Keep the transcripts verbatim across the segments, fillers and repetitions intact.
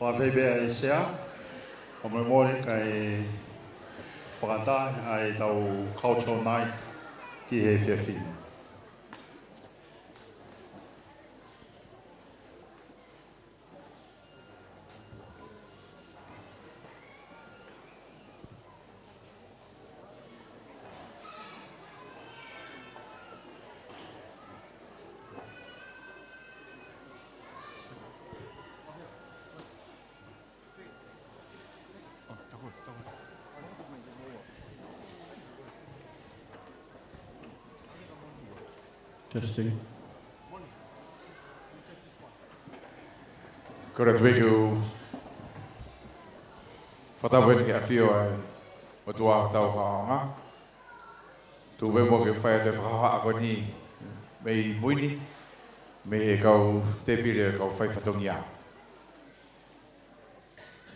Fakafeʻiloaki pē ʻe Sea, ka mole mole kae fakataha ai ʻetau cultural night ki he efiafi ni. Testing. Kole atu pē ke u fakatapu heni ki he ʻafio ʻa e ʻOtua hotau Fakaʻaonga. Tuku pē muʻa ke fai atu e fakahohaʻa ko eni mei mui ni, mei he kau tēpile ʻo e kau faifatongia.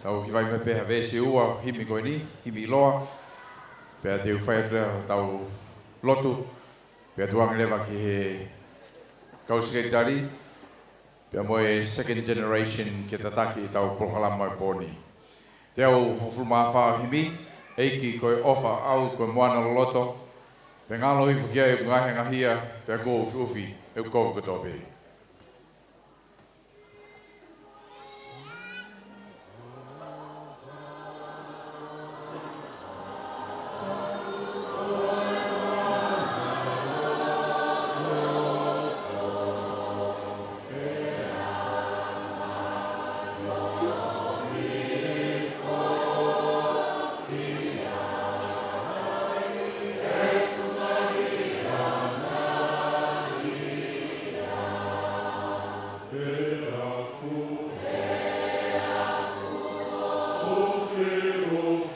Tau hivaʻi mai pē ha veesi ʻe ua, himi ko eni, himi ʻiloa, pea te u fai atu ʻetau lotu, pea tuku ange leva ki he kau sekelitali, pea mo e second generation ke tataki ʻetau polokalama ʻo e pō ni. Teau hongofulu mā fā himi, ʻEiki ko e ʻofa ʻaʻau ko e moana loloto, pea ngalo hifo ki ai ʻeku ngaahi angahia, pea kuo ʻufiʻufi ʻeku kovi kotoa pē. ʻOku ou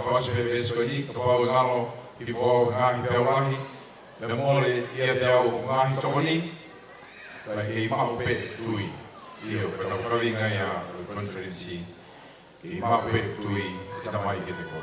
fakaʻosi pē veesi ko eni, kapau ʻe ngalo hifo au he ngaahi peau lahi, pea mole ʻiate au hoku ngaahi tokoni, kae kei maʻu pē tui. ʻIo, ko ʻetau kaveinga ia ʻo e konifelenisi, kei maʻu pē tui ʻe Tamai kiate koe.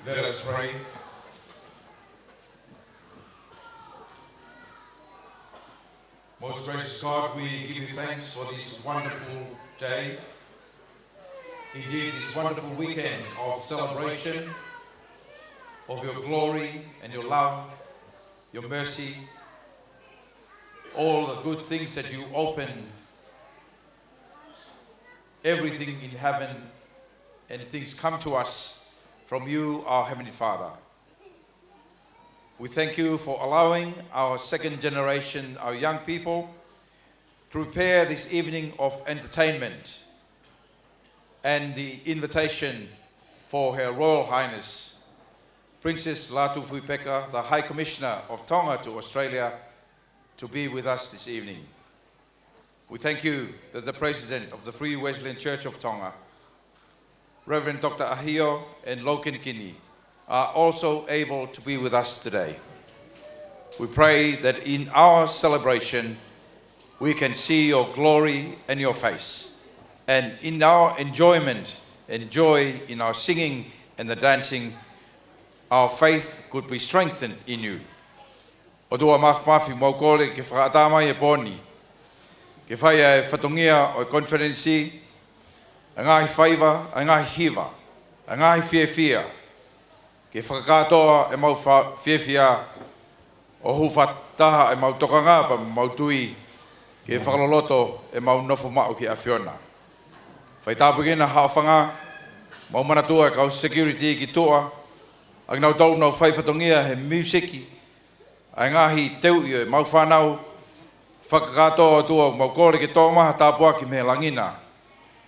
Let us pray. Most gracious God, we give you thanks for this wonderful day. Indeed, this wonderful weekend of celebration of your glory and your love, your mercy, all the good things that you open, everything in heaven and things come to us from you, our Heavenly Father. We thank you for allowing our second generation, our young people, to prepare this evening of entertainment and the invitation for Her Royal Highness Princess Lātūfuipeka, the High Commissioner of Tonga to Australia, to be with us this evening. We thank you that the President of the Free Wesleyan Church of Tonga, Reverend Doctor ʻAhio and Lou Kinikini, are also able to be with us today. We pray that in our celebration, we can see your glory and your face. And in our enjoyment and joy in our singing and the dancing, our faith could be strengthened in you. ʻOtua Māfimafi, mau kole ke fakaʻatā mai e pō ni ke fai ʻa e fatongia ʻo e konifelenisi, ʻa e ngaahi faiva, ʻa e ngaahi hiva, ʻa e ngaahi fiefia, ke fakakātoa ʻemau fa-, fiefia ʻo hūfataha ʻemau tokanga pea mo ʻemau tui ke fakaloloto ʻemau nofo maʻu ki he ʻAfiona. Fai tāpuekina Haʻofanga, mau manatua e kau security ki tuʻa, ʻa kinautolu ʻoku nau fai fatongia he miusiki, ʻa e ngaahi teuʻi ʻo ʻemau fānau. Fakakātoa ʻOtua, mau kole ke toʻo mai ha tāpuaki mei he langi na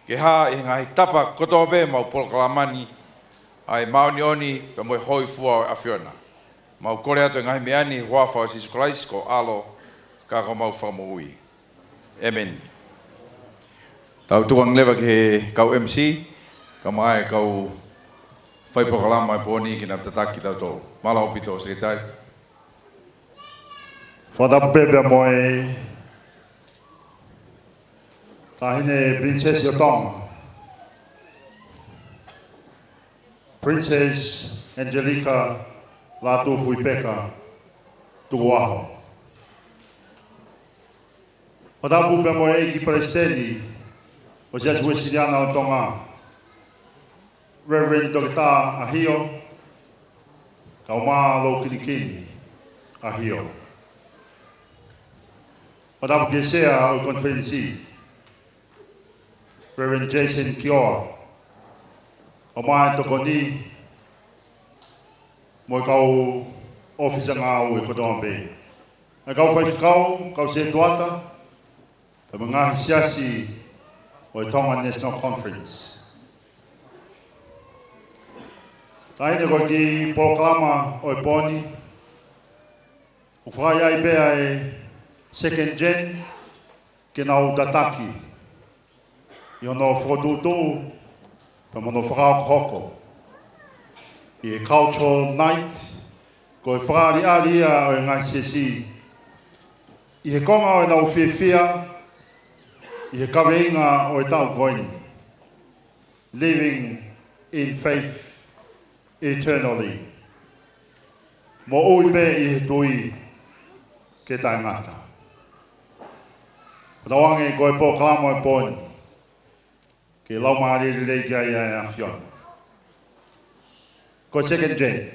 ke hā ʻi he ngaahi tapa kotoa pē ʻemau polokalama ni ʻa e māʻoniʻoni pea mo e hōifua ʻo e ʻAfiona. Mau kole atu e ngaahi meʻa ni ʻi he huafa ʻo Sīsū Kalaisi ko ho ʻAlo ka ko homau Fakamoʻui. ʻĒmeni. Tau tuku ange leva ki he kau M C, kae ʻumaʻā e kau fai polokalama e pō ni ke nau tataki kitautolu. Mālō ʻaupito, Sekelitali. Fakatapu pē pea mo e Taʻahine Pilinisesi ʻo Tonga, Princess Angelika Lātūfuipeka Tukuʻaho. Fakatapu pea mo e ʻEiki Palesiteni ʻo e Siasi Uēsiliana ʻo Tonga, Reverend Toketā ʻAhio, kae ʻumaʻā Loukinikini ʻAhio. Fakatapu ki he Sea ʻo e konifelenisi, Reverend Jason Kioa, kae ʻumaʻā e tokoni mo e kau ʻōfisa ngāue kotoa pē. ʻA e kau faifekau, kau sētuata, pea mo e ngaahi siasi ʻo e Tonga National Conference. Taʻahine, ko e kiʻi polokalama ʻo e pō ni, ʻoku fai ai pē ʻa e second gen ke nau tataki ʻi hono fokotuʻutuʻu pea mo hono fakahokohoko ʻi he Cultural Night, ko e fakaʻaliʻali ia ʻo e ngaahi siasi ʻi he konga ʻo ʻenau fiefia ʻi he kaveinga ʻo e taʻu ko eni, Living in Faith Eternally. Moʻui pē ʻi he tui ke taʻengata. Fakatauange ko e polokalama ʻo e pō ni ke laumālie lelei ki ai ʻa e ʻAfiona. Ko e second gen.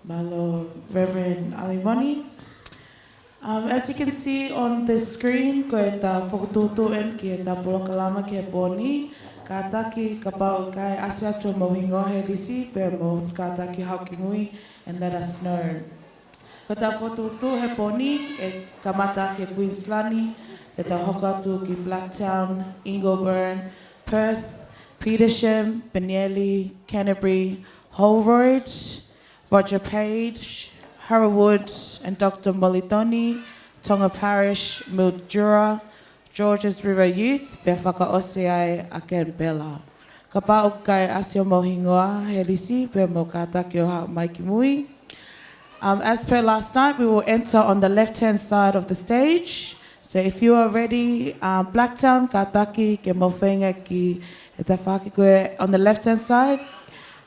Mālō, Reverend Alimoni. Um, as you can see on the screen, ko ʻeta fokotuʻutuʻu eni ki heʻeta polokalama ki he pō ni. Kātaki kapau ʻoku ʻikai ʻasi atu homou hingoa he lisi, pea mou kātaki haʻu ki mui and let us know. Ko ʻeta fokotuʻutuʻu he pō ni, ʻe kamata ʻaki ʻi Queensland, pea ta hoko atu ki Blacktown, Ingleburn, Perth, Petersham, Binielly, Canterbury, Holroyd, Roger Page, Harewood and Doctor Molitoni, Tonga Parish, Mildura, Georges River Youth, pea fakaʻosi ai ʻa Canberra. Kapau ʻoku ʻikai ʻasi homou hingoa he lisi, pea mou kātaki ʻo haʻu mai ki mui. Um, as per last night, we will enter on the left-hand side of the stage. So if you are ready, um, Blacktown, kātaki ke mou feinga ki he tafaʻaki ko ē on the left-hand side.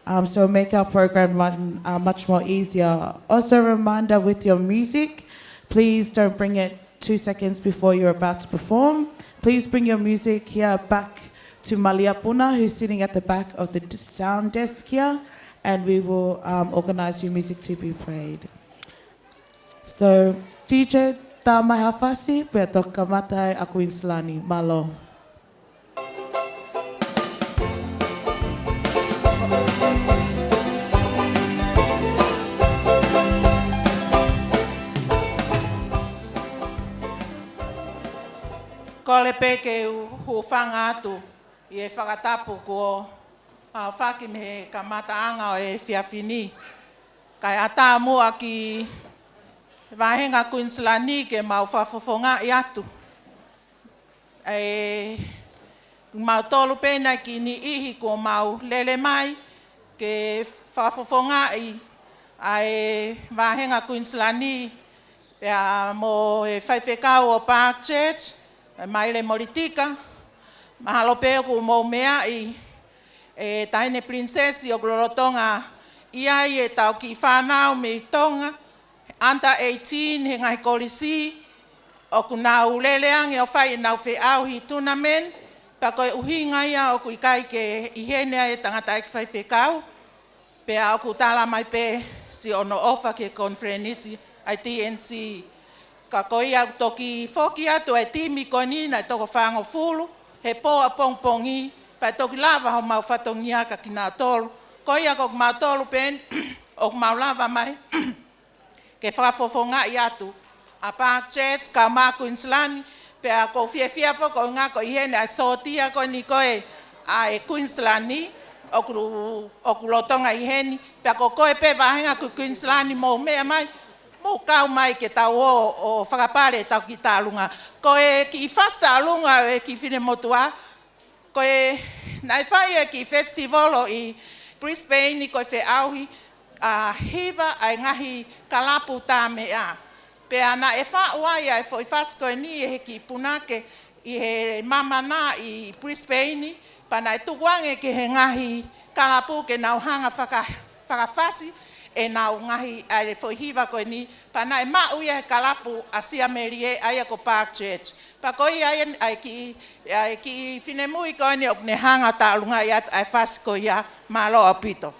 Um, so make our program run, uh, much more easier. Also a reminder with your music, please don't bring it two seconds before you're about to perform. Please bring your music here back to Malia Puna, who's sitting at the back of the d-, sound desk here, and we will, um, organize your music to be played. So, D J, tā mai ha fasi, pea toki kamata ai ʻa Queensland. Mālō. Kole pē ke u hūfanga atu ʻi he fakatapu kuo aofaki mei he kamataʻanga ʻo e efiafi ni, kae ʻatā muʻa ki he vāhenga Queensland ke mau fakafofongaʻi atu ʻa e, mau tolu pē nai ki he niʻihi kuo mau lele mai ke fakafofongaʻi ʻa e vāhenga Queensland, pea mo e faifekau ʻo Park Church, ʻa Maile Molitika. Mahalo pē ʻoku mou meaʻi, ʻe Taʻahine Pilinisesi, ʻoku lolotonga ʻi ai ʻetau kiʻi fānau mei Tonga, under eighteen he ngaahi kolisi, ʻoku nau lele ange ʻo fai ʻenau feʻauhi tournament, pea ko e ʻuhinga ia ʻoku ʻikai ke ʻi heni ai e tangataʻeiki faifekau, pea ʻoku tala mai pē siʻono ʻofa ki he konifelenisi ʻa e T N C. Ka ko ia ʻoku toki foki atu e timi ko eni naʻe toko fāngofulu, he pō ʻapongipongi, pea toki lava homau fatongia kia kinautolu. Ko ia ko kimautolu pē eni, ʻoku mau lava mai ke fakafofongaʻi atu ʻa Park Church kae ʻumaʻā Queensland, pea ʻoku ou fiefia foki ko e ʻuhinga ko ʻi heni ʻa e sōtia ko eni ko ē ʻa e Queensland, ʻoku, ʻoku lolotonga ʻi heni, pea ko koe pē vāhenga ko Queensland mou meʻa mai, mou kau mai ke tau ō ʻo fakapale ʻetau kiʻi taʻalunga. Ko e kiʻi fasi taʻalunga ʻo e kiʻi finemotuʻa, ko e naʻe fai e kiʻi festival ʻi Brisbane ko e feʻauhi ʻa e hiva ʻa e ngaahi kalapu tā meʻa. Pea naʻe faʻu ai ʻa e foʻi fasi ko eni ʻe he kiʻi punake ʻi he Mamana ʻi Brisbane, pea naʻe tuku ange ki he ngaahi kalapu ke nau hanga faka-, fakafasi ʻenau ngaahi ʻa e foʻi hiva ko eni, pea naʻe maʻu ia he kalapu ʻa Siamelie ʻa ia ko Park Church. Pea ko ia ʻa e, ʻa e kiʻi, ʻa e kiʻi finemui ko eni ʻoku ne hanga taʻalungaʻi atu ʻa e fasi ko ia, mālō ʻaupito.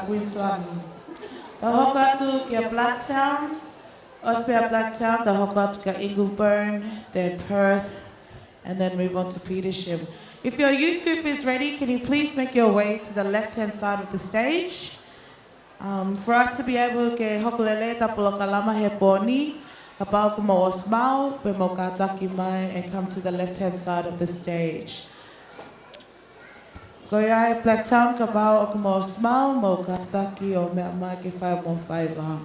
Queensland. Tau hoko atu kia Blacktown, ʻosi pē ʻa Blacktown, tau hoko atu kia Ingleburn, then Perth, and then move on to Petersham. If your youth group is ready, can you please make your way to the left-hand side of the stage? Um, for us to be able ke hoko lelei ʻeta polokalama he pō ni, kapau ʻoku mou ʻosi maʻu, pea mou kātaki mai and come to the left-hand side of the stage. Ko ia ʻe Blacktown, kapau ʻoku mou ʻosi maʻu, mou kātaki ʻo meʻa mai ke fai homou faiva.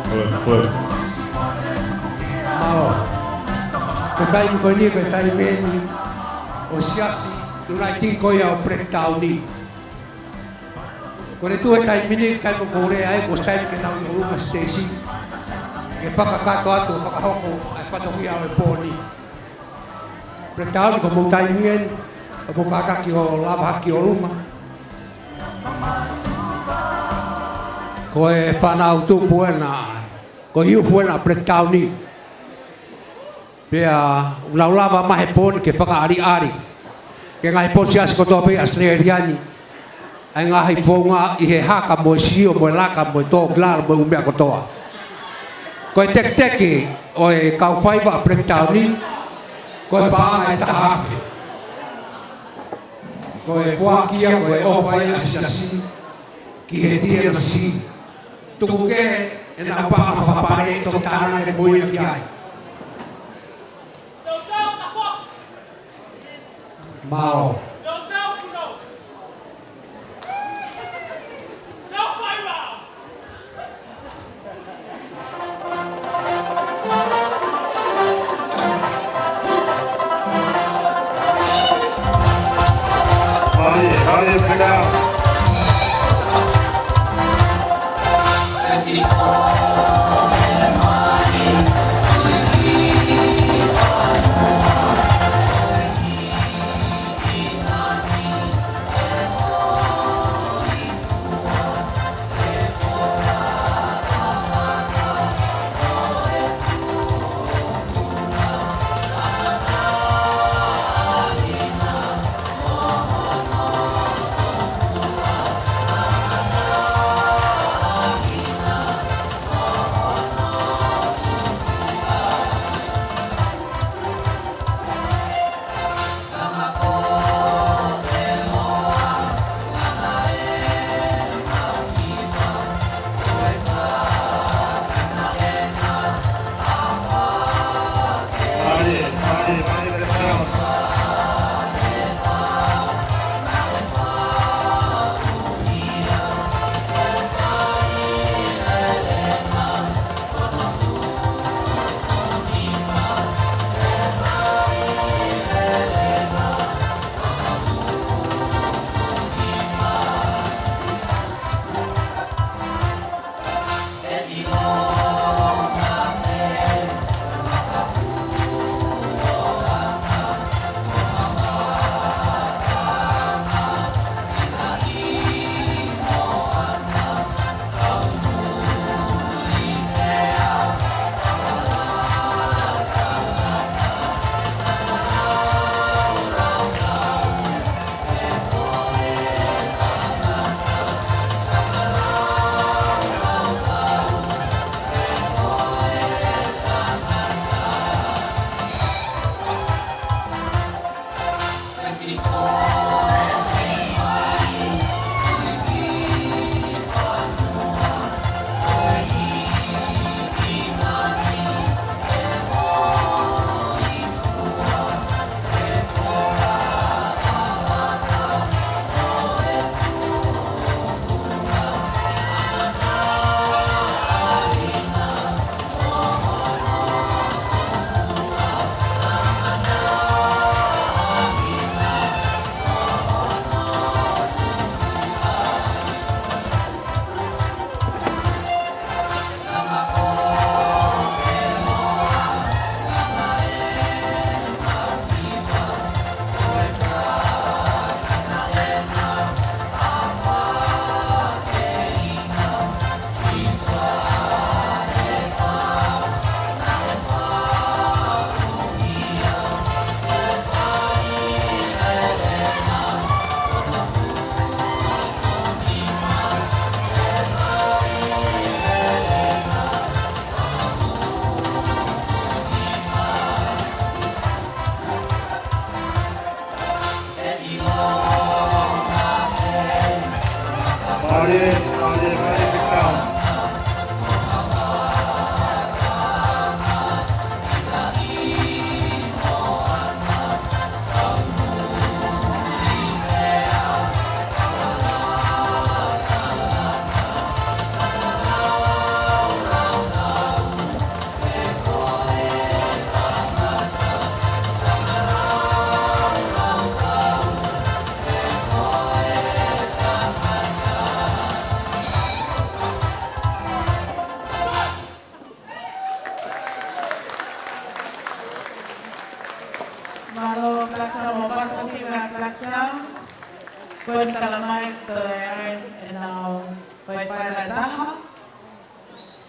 Ko e, ko e. Mālō. Ko e taimi ko eni, ko e taimi eni ʻo e siasi Uniting ko ia ʻo Blacktown. Ko e tuʻu he taimi ni, taimi ʻoku ou lea ai, ko e taimi ke tau ʻi ʻolunga siteisi ke fakakakato atu, fakahoko ʻa e fatongia ʻo e pō ni. Blacktown, ko homou taimi eni, ʻoku mou kātaki ʻo lava hake ki ʻolunga. Ko e fānau tupu ena, ko e youth ena Blacktown. Pea ʻoku nau lava mai he pō ni ke fakaʻaliʻali ki he ngaahi pō siasi kotoa pē ʻi ʻAositelēlia ni ʻa e ngaahi founga ʻi he haka mo e sio mo e laka mo e tō ki lalo mo e ʻū meʻa kotoa. Ko e teketeke ʻo e kau faiva ʻa Blacktown, ko e paʻanga ʻe taha afe. Ko e foaki ia ko e ʻofa ia ʻa e siasi ki he T N C. Tuku kehe ʻenau paʻanga fakapale ʻe toki tānaki mo ia ki ai. Mālō. Ai, ai, pega. Blacktown, mo Pastor Siva Blacktown. Ko e talamai ko e ʻai ʻenau faifai lahi taha.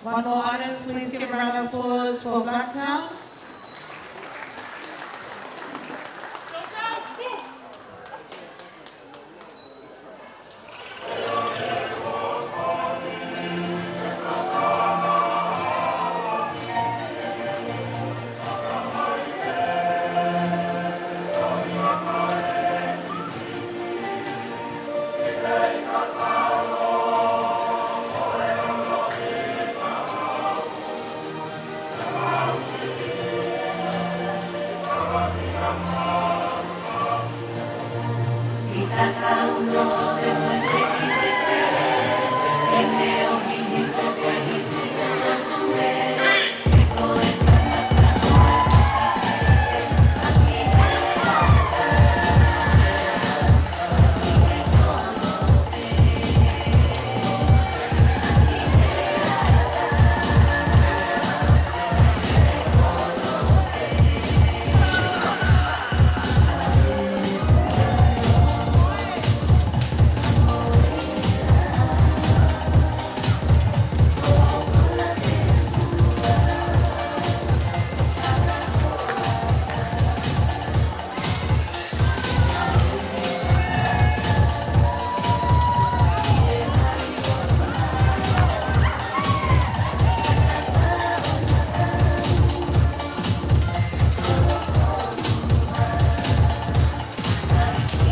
One more item, please give a round of applause for Blacktown.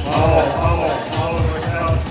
Pao, pao, pao, pea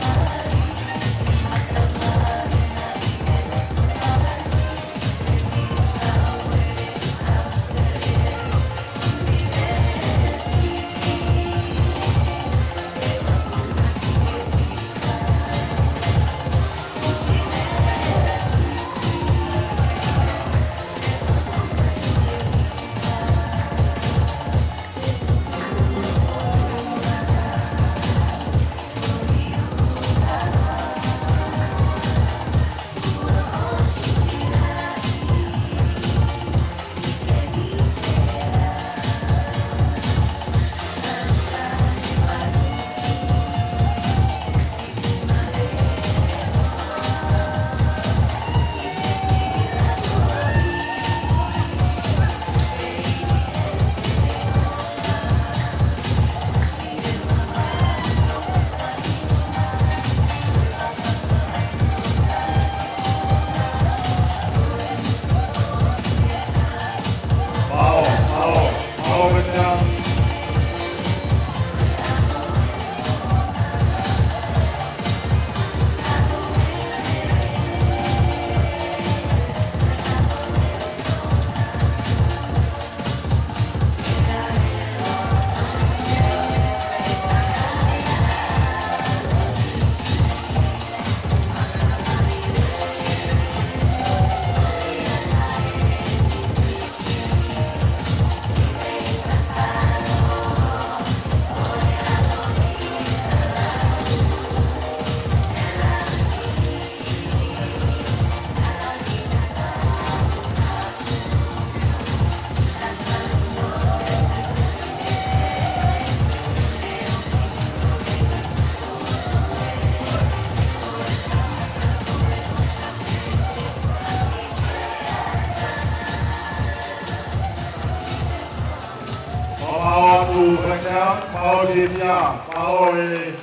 Pao atu Blacktown, pao fiefia, pao e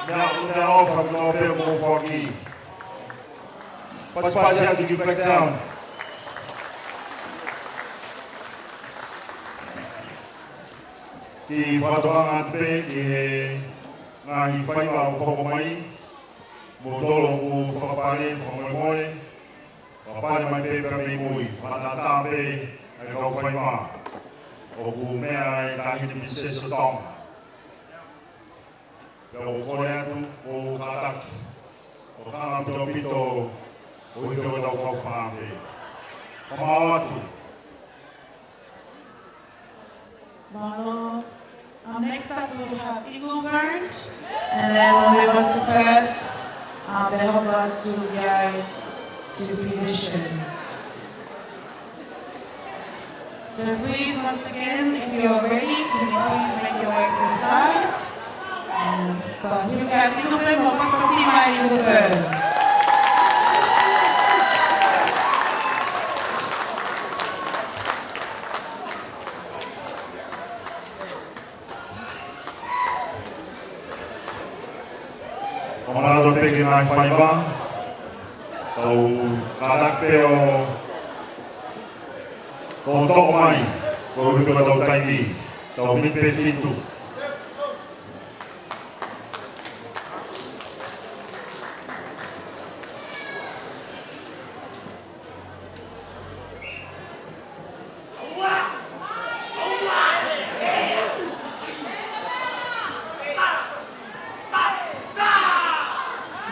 meʻa, meʻaʻofa ko ē ʻoku mou foaki. Pasipasi atu ki Blacktown. Kiʻi fakatokanga atu pē ki he ngaahi faiva ʻoku hoko mai, mo tolo ʻoku fakapale, fakamolemole, fakapale mai pē pea mei mui, fakatātā pē ʻa e kau faiva. ʻOku meʻa ʻa e Taʻahine Pilinisesi ʻo Tonga. Pea ʻoku ou kole atu, ʻoku ou kātaki, ʻoku kanga ʻaupito ʻaupito ʻa e ʻuhinga ʻo ʻetau kau fakaafe. Pao atu. Mālō. Um, next up, we will have Eagle Burns, and then we'll move on to Perth. Um, then we'll go to Yai to Punition. So please, once again, if you're ready, can you please make your way to the side? Um, but here we have Eagle Burn, well, Pastor Tima Eagle Burn. ʻOmai atu pē ke ngaahi faiva. Tau kātaki pē ʻo, ʻo toʻo mai. Ko e ʻuhi ko ʻetau taimi. Tau miniti pē fitu.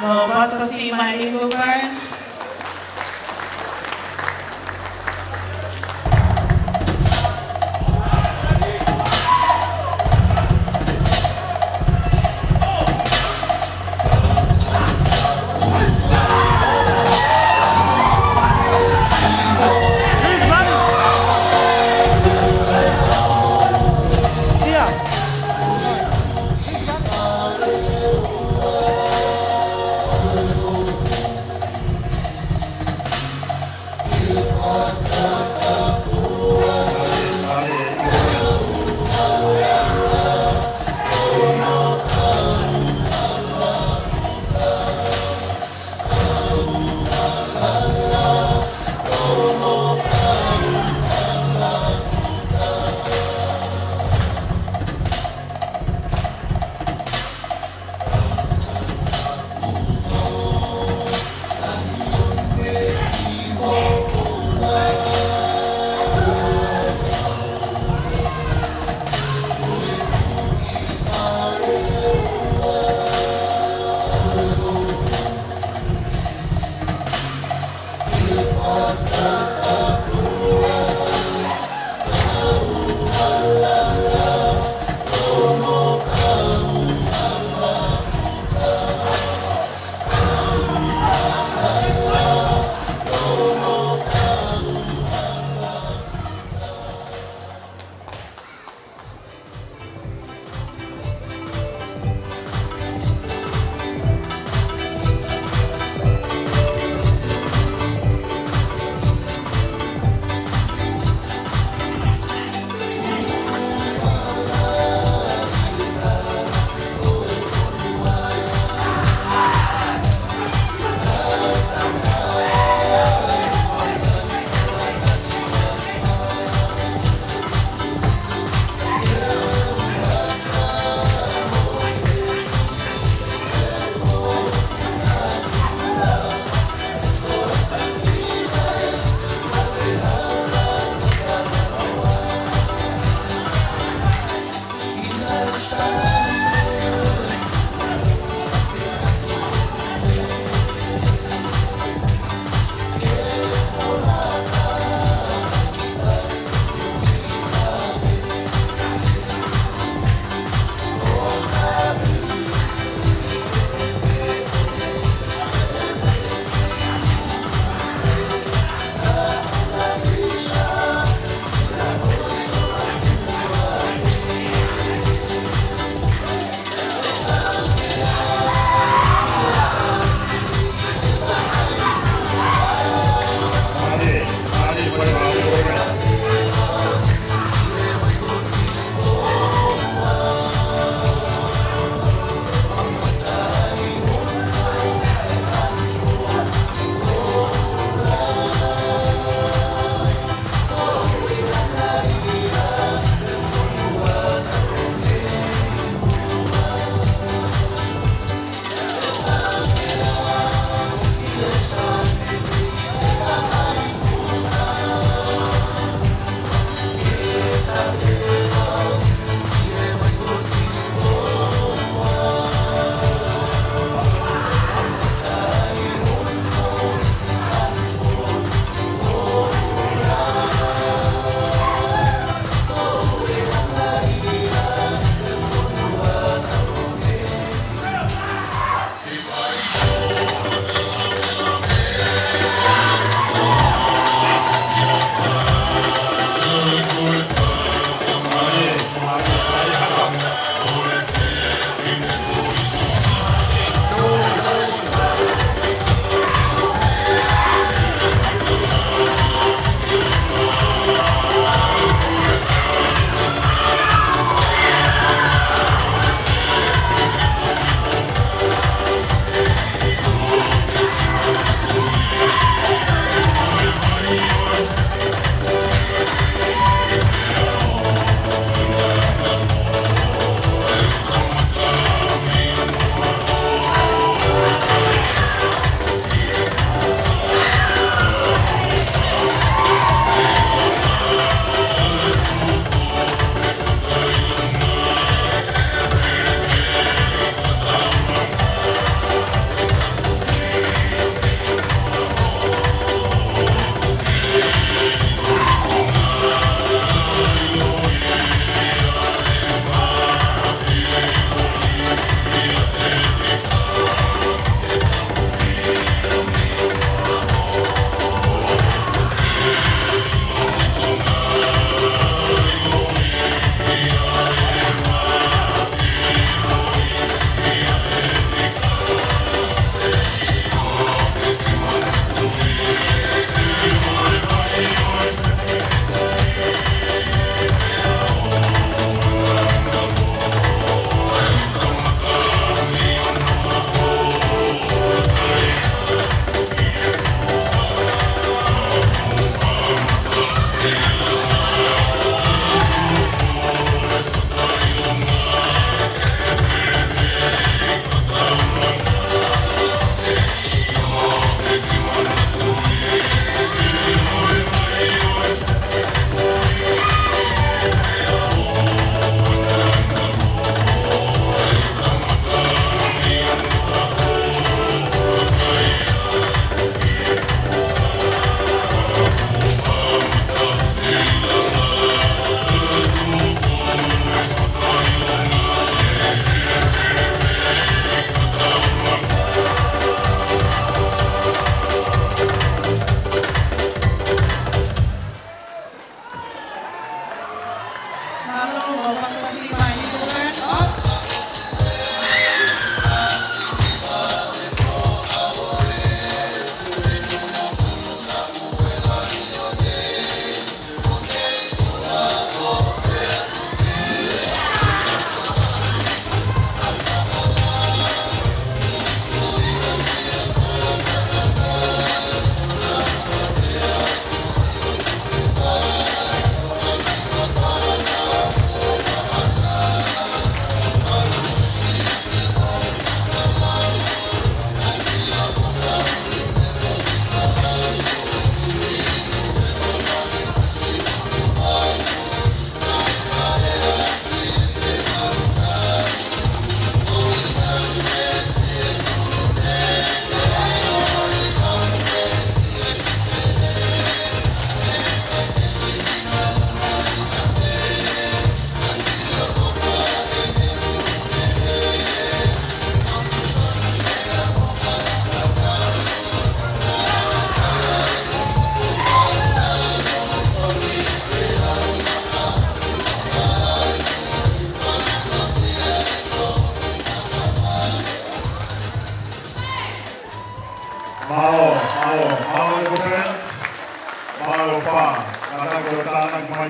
Mo Pastor Tima Eagle Burn.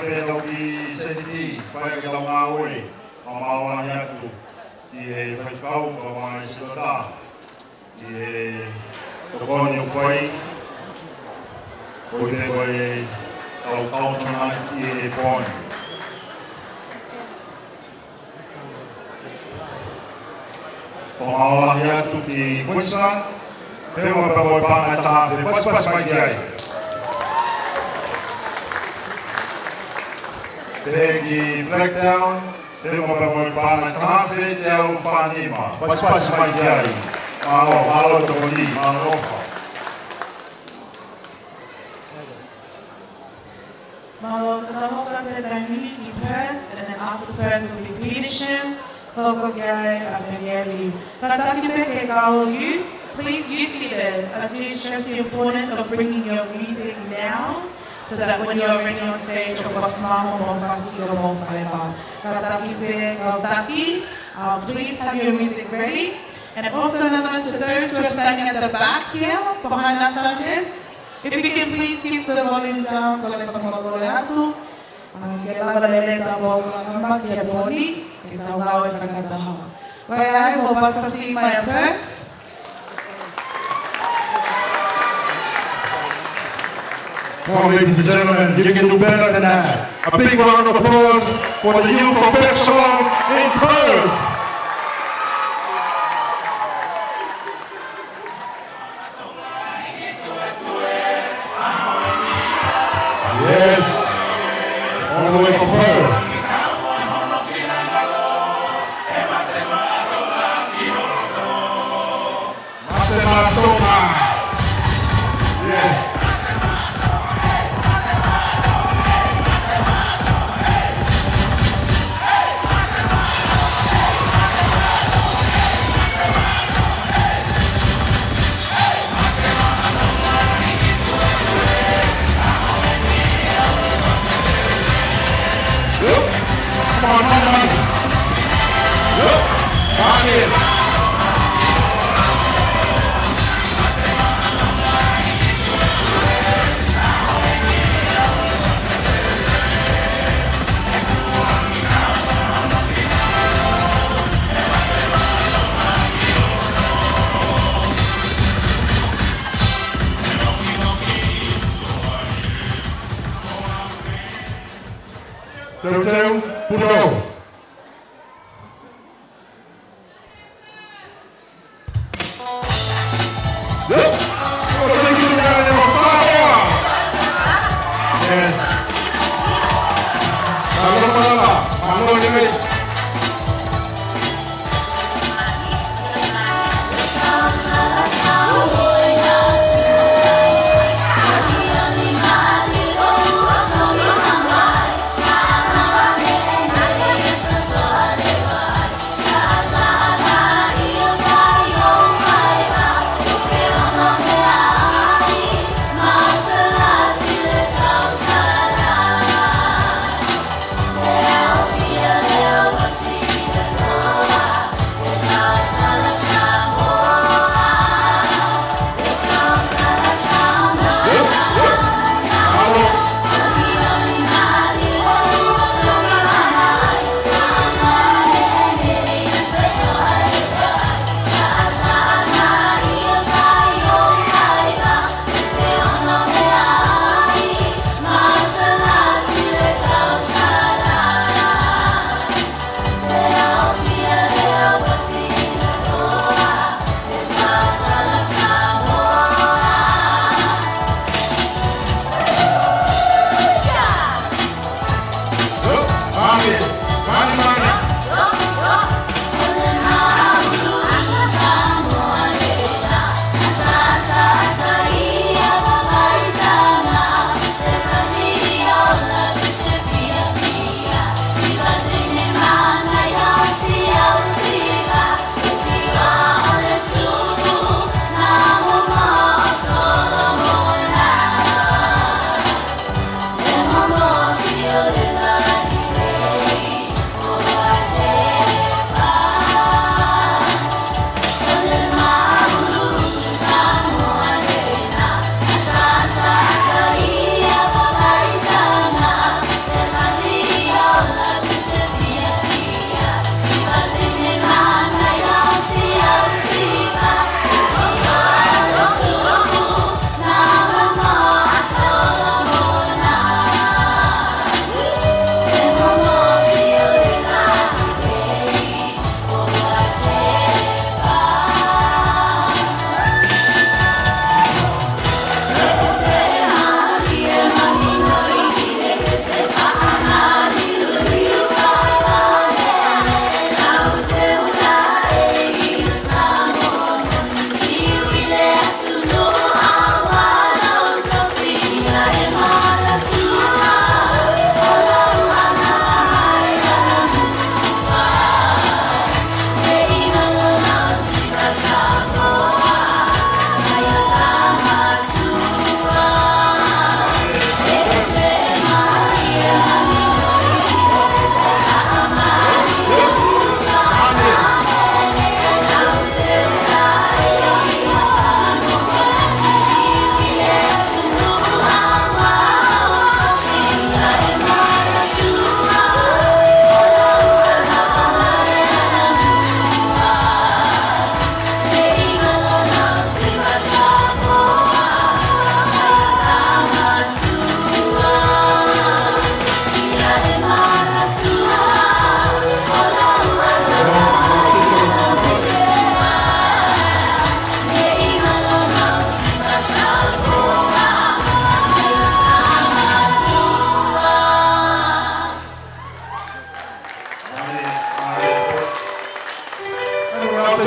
Pea tau ki Seniti, fai ke tau ngāue, fakamālō lahi atu ki he faifekau, kae ʻumaʻā e sekotā, ki he tokoni ʻoku fai, ko e pē ko e kau kau tona ki he pō ni. Fakamālō lahi atu ki Queensland, feʻunga pea mo e paʻanga ʻe taha afe, pasipasi mai ki ai. Pehē ki Blacktown, feʻunga pea mo e paʻanga ʻe taha afe teau fā nima, pasipasi mai ki ai. Mālō, mālō tokoni, mālō ʻofa. Mālō, tatau hoko atu e taimi ni ki Perth, and then after Perth will be Petersham. Hoko ki ai ʻa Penieli. Kātaki pē ki he kau youth, please, youth leaders, I do stress the importance of bringing your music now, so that when you're already on stage, ʻoku ʻosi maʻu hoʻomou fasi, hoʻomou faiva. Kātaki pē kau taki, uh, please have your music ready. And also another one to those who are standing at the back here, behind our sound desk. If you can please keep the volume down, kole fakamolemole atu. Ah, ke lava lelei ʻetau polokalama ki he pō ni, ke tau ngāue fakataha. Ko ia ai, mou pasipasi mai ʻa Perth. Come on, ladies and gentlemen, you can do better than that. A big round of applause for the youth from Perth Shalom in Perth. Yes. All the way from Perth. Mate Maʻa Tonga. Yes.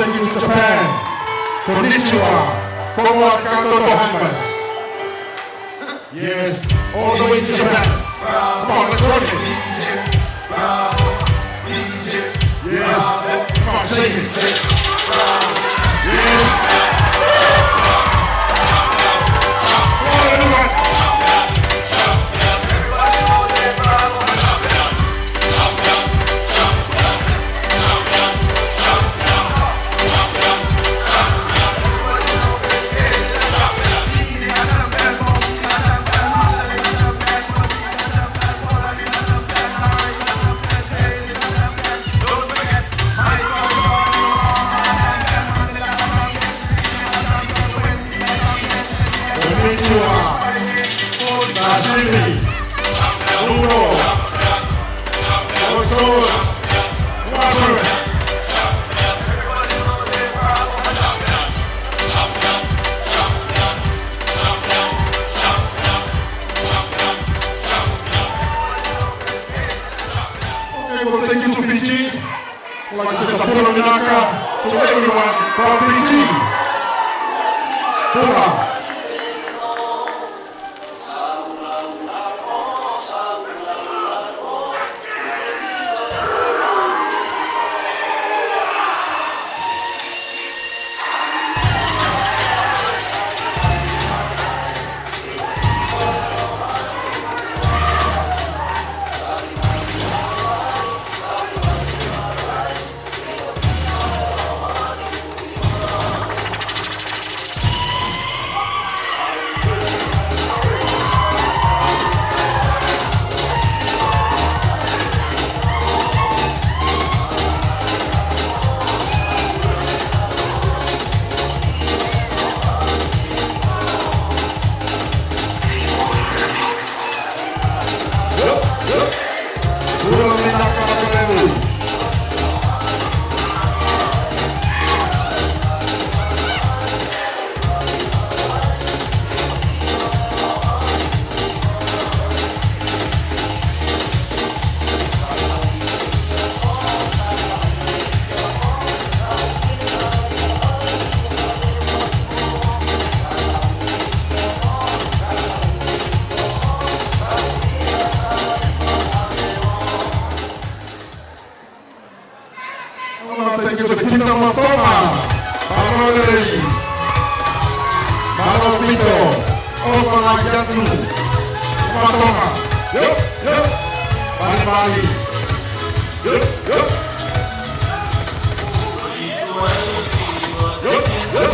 Thank you to Japan. Konnichiwa. Konnichiwa, Kato Tohamas. Yes, all the way to Japan. Come on, let's work it. Yes, come on, shake it. Yes. Come on, everyone. Konnichiwa. Sashimi. Noodles. Soy sauce. Water. Okay, we'll take you to Fiji. Like I said, a puna vinaka to everyone from Fiji. Puna. I wanna take you to the Kingdom of Tonga. Mālō e lelei. Mālō ʻaupito. ʻOfa lahi atu. Mālō Tonga. Yep, yep. Malimali. Yep, yep. Yep, yep.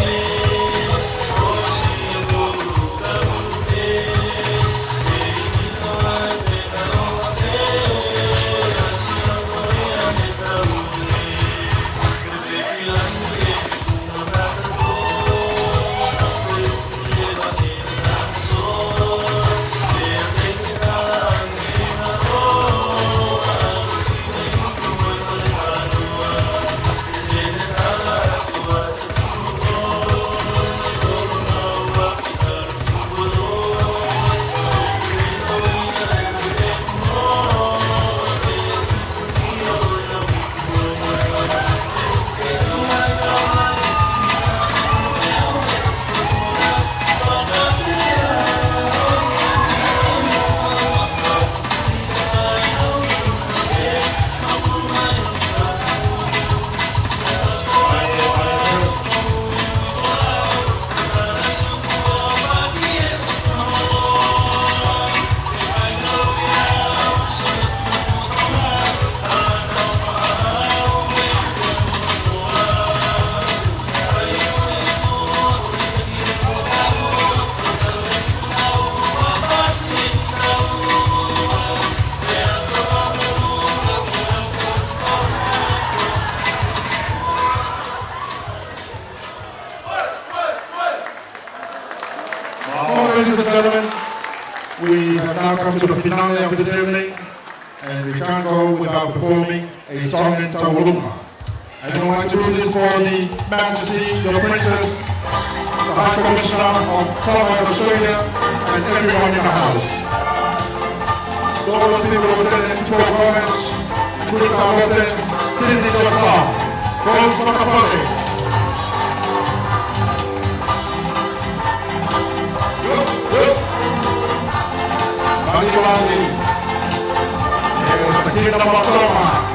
Well, ladies and gentlemen, we have now come to the finale of this evening, and we can't go without performing a Tongan Tauʻolunga. And I'd like to do this for the Majesty, your Princess, the High Commissioner of Tonga and Australia, and everyone in the house. To all those people who attended Te Pou College, Queen Sālote, this is your song. Ko Fakapale. Here's the kingdom of Tonga.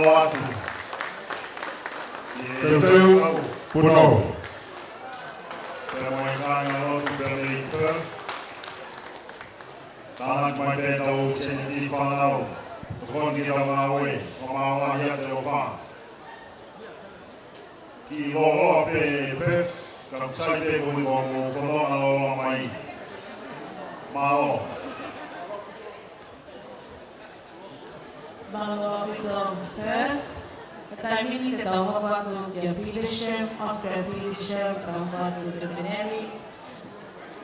ʻOatu. Teuteu, Punou. Pea mo e kāingalotu pea mei Perth. Tānaki mai pē ʻetau tēniti fānau. Tokoni ki heʻetau ngāue. Fakamaau lahi atu e ʻofa. Kiʻi lōloa pē Perth, ka ʻoku sai pē ko e ko mo fono a lōloa mai. Mālō. Mālō ʻaupito Perth. Ko e taimi ni ke tau hoko atu kia Petersham, ʻosi pē Petersham, tau hoko atu kia Manly.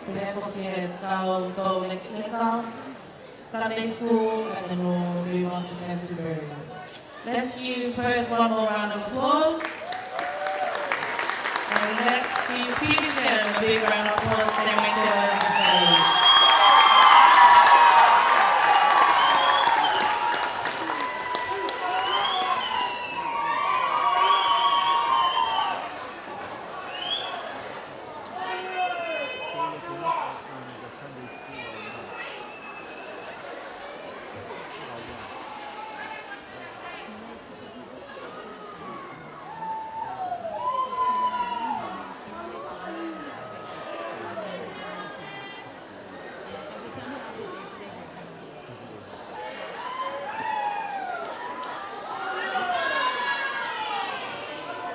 Pea ko e kau tau lekeleka. Sunday school at the Northern Review of Canterbury. Let's give Perth one more round of applause. And let's give Petersham a big round of applause and then we can have a say.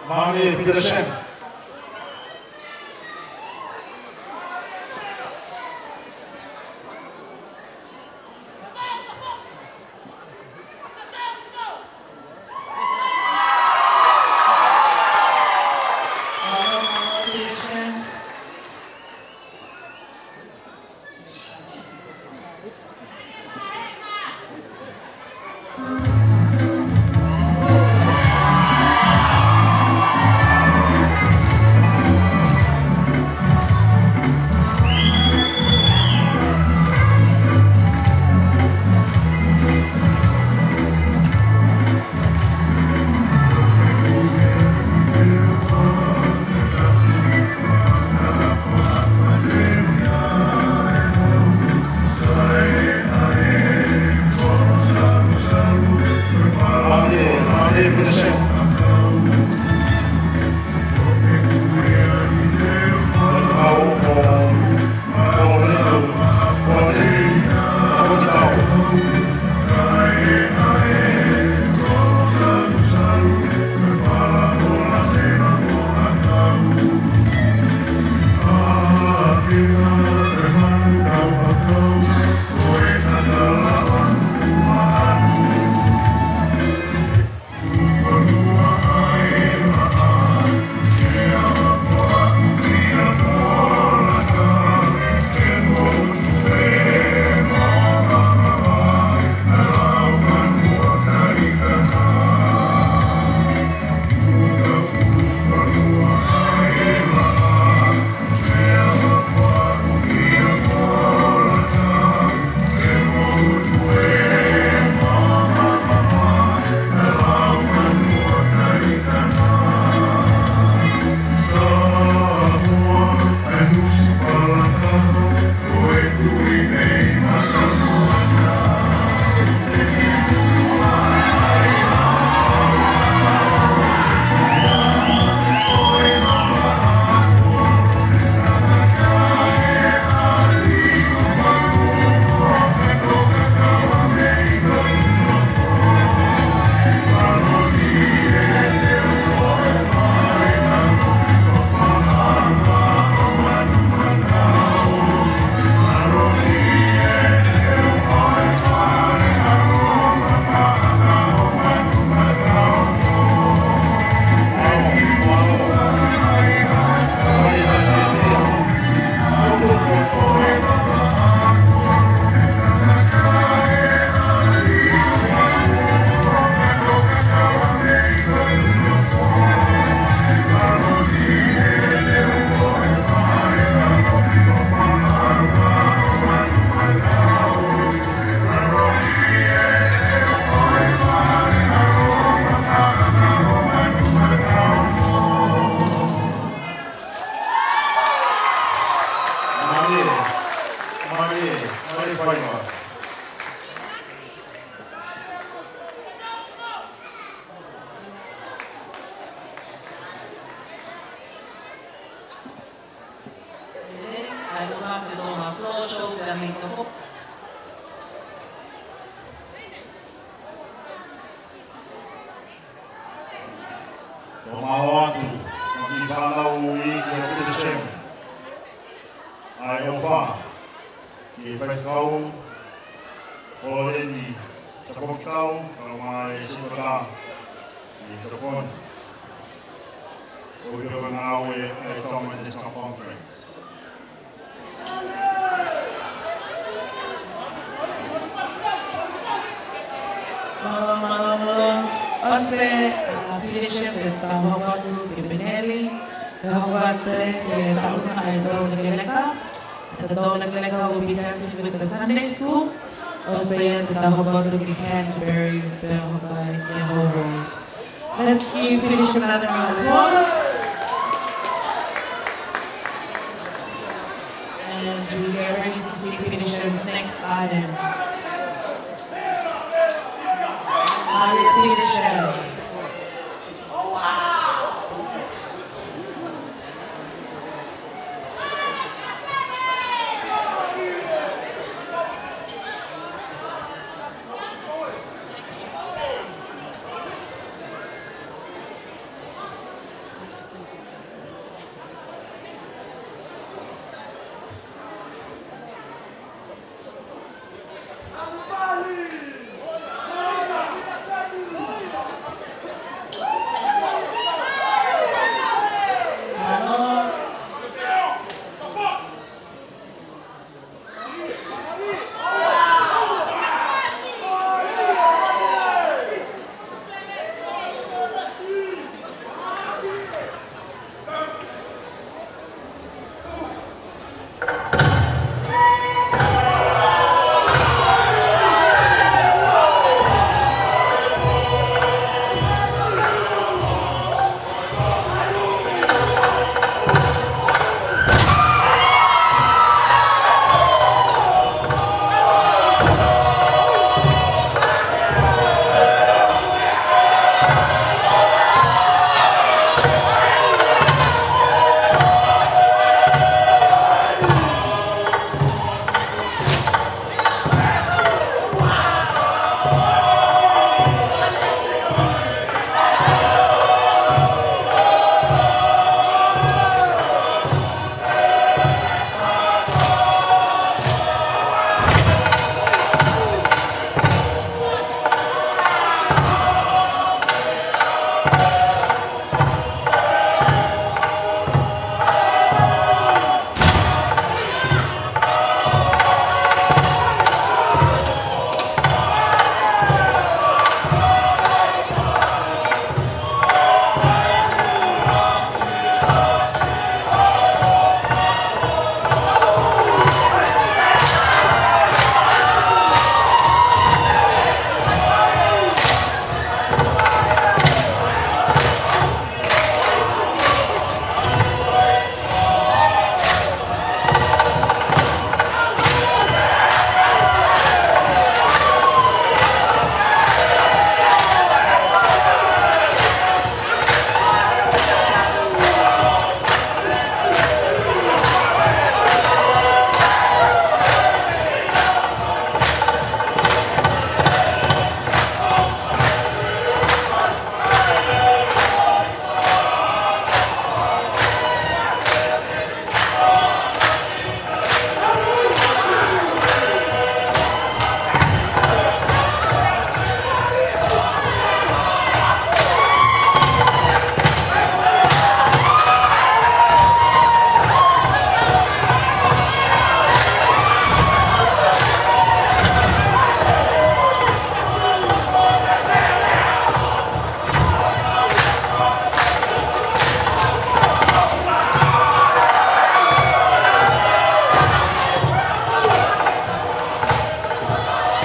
Mālie, Petersham. Faiva. Ele, ʻai luna ke tō ma floor show pea mei te hopo. Tō ma ʻoatu, mo ki fanau i ki a Pita Shem. ʻAi ʻofa, ki he faifekau, ʻo Leni, Tafokitau, kae ʻumaʻā e Sipota, ʻi Tokoni. ʻO pio ka ngāue, ʻa e Tonga National Conference. Mālō, mālō, mālō. ʻOsi pē, ʻa, Pita Shem te tau hoko atu ki Peneli, te hoko atu ki he taʻu ʻa e tau lekeleka. The tau lekeleka will be dancing with the Sunday school. ʻOsi pē ia te tau hoko atu ki Canterbury, pea hoko ai ki Holroyd. Let's give Pita Shem another round of applause. And we get ready to see Pita Shem's next item. ʻAi Pita Shem.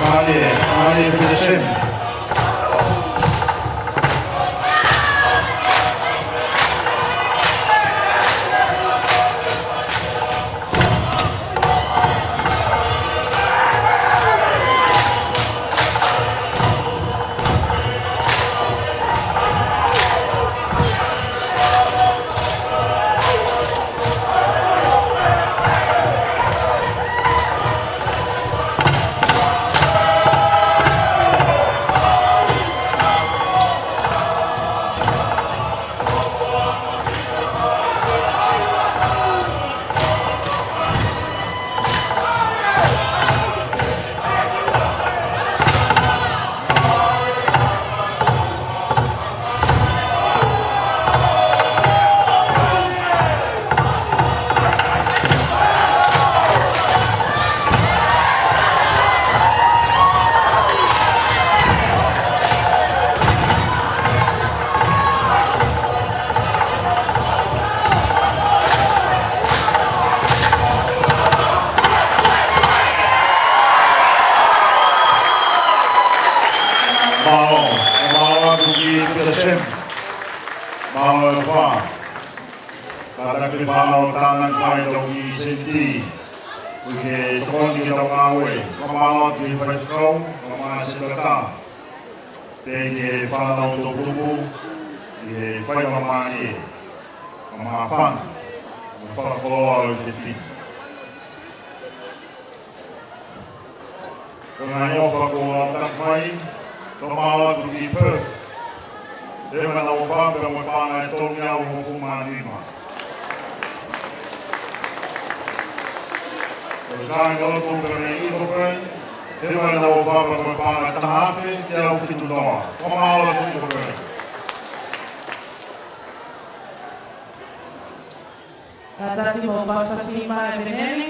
Mālie, mālie Pita Shem. Ki Peter Sem, mālō e ʻofa. Kātaki e fānau tānaki mai ʻetau kiʻi seniti. Ke tokoni ki heʻetau ngāue. Fakamālō atu ki he faifekau, kae ʻumaʻā e setuata. Pea ki he fānau toʻukupu, ki he faingamālie. Kae ʻumaʻā e fānau. Mo e fakakoloa ʻo e fefine. Ko e ngaahi ʻofa kuo aʻutaki mai, fakamālō atu ki Perth. Te mena ʻofa pea mo e paʻanga ʻe tolungeau hongofulu mā nima. Ko e kāingalotu pea mei Ingleburn, te mena ʻofa pea mo e paʻanga ʻe taha afe teau fitu noa. Fakamālō atu Ingleburn. Kātaki mo pasipasi mai e peneli.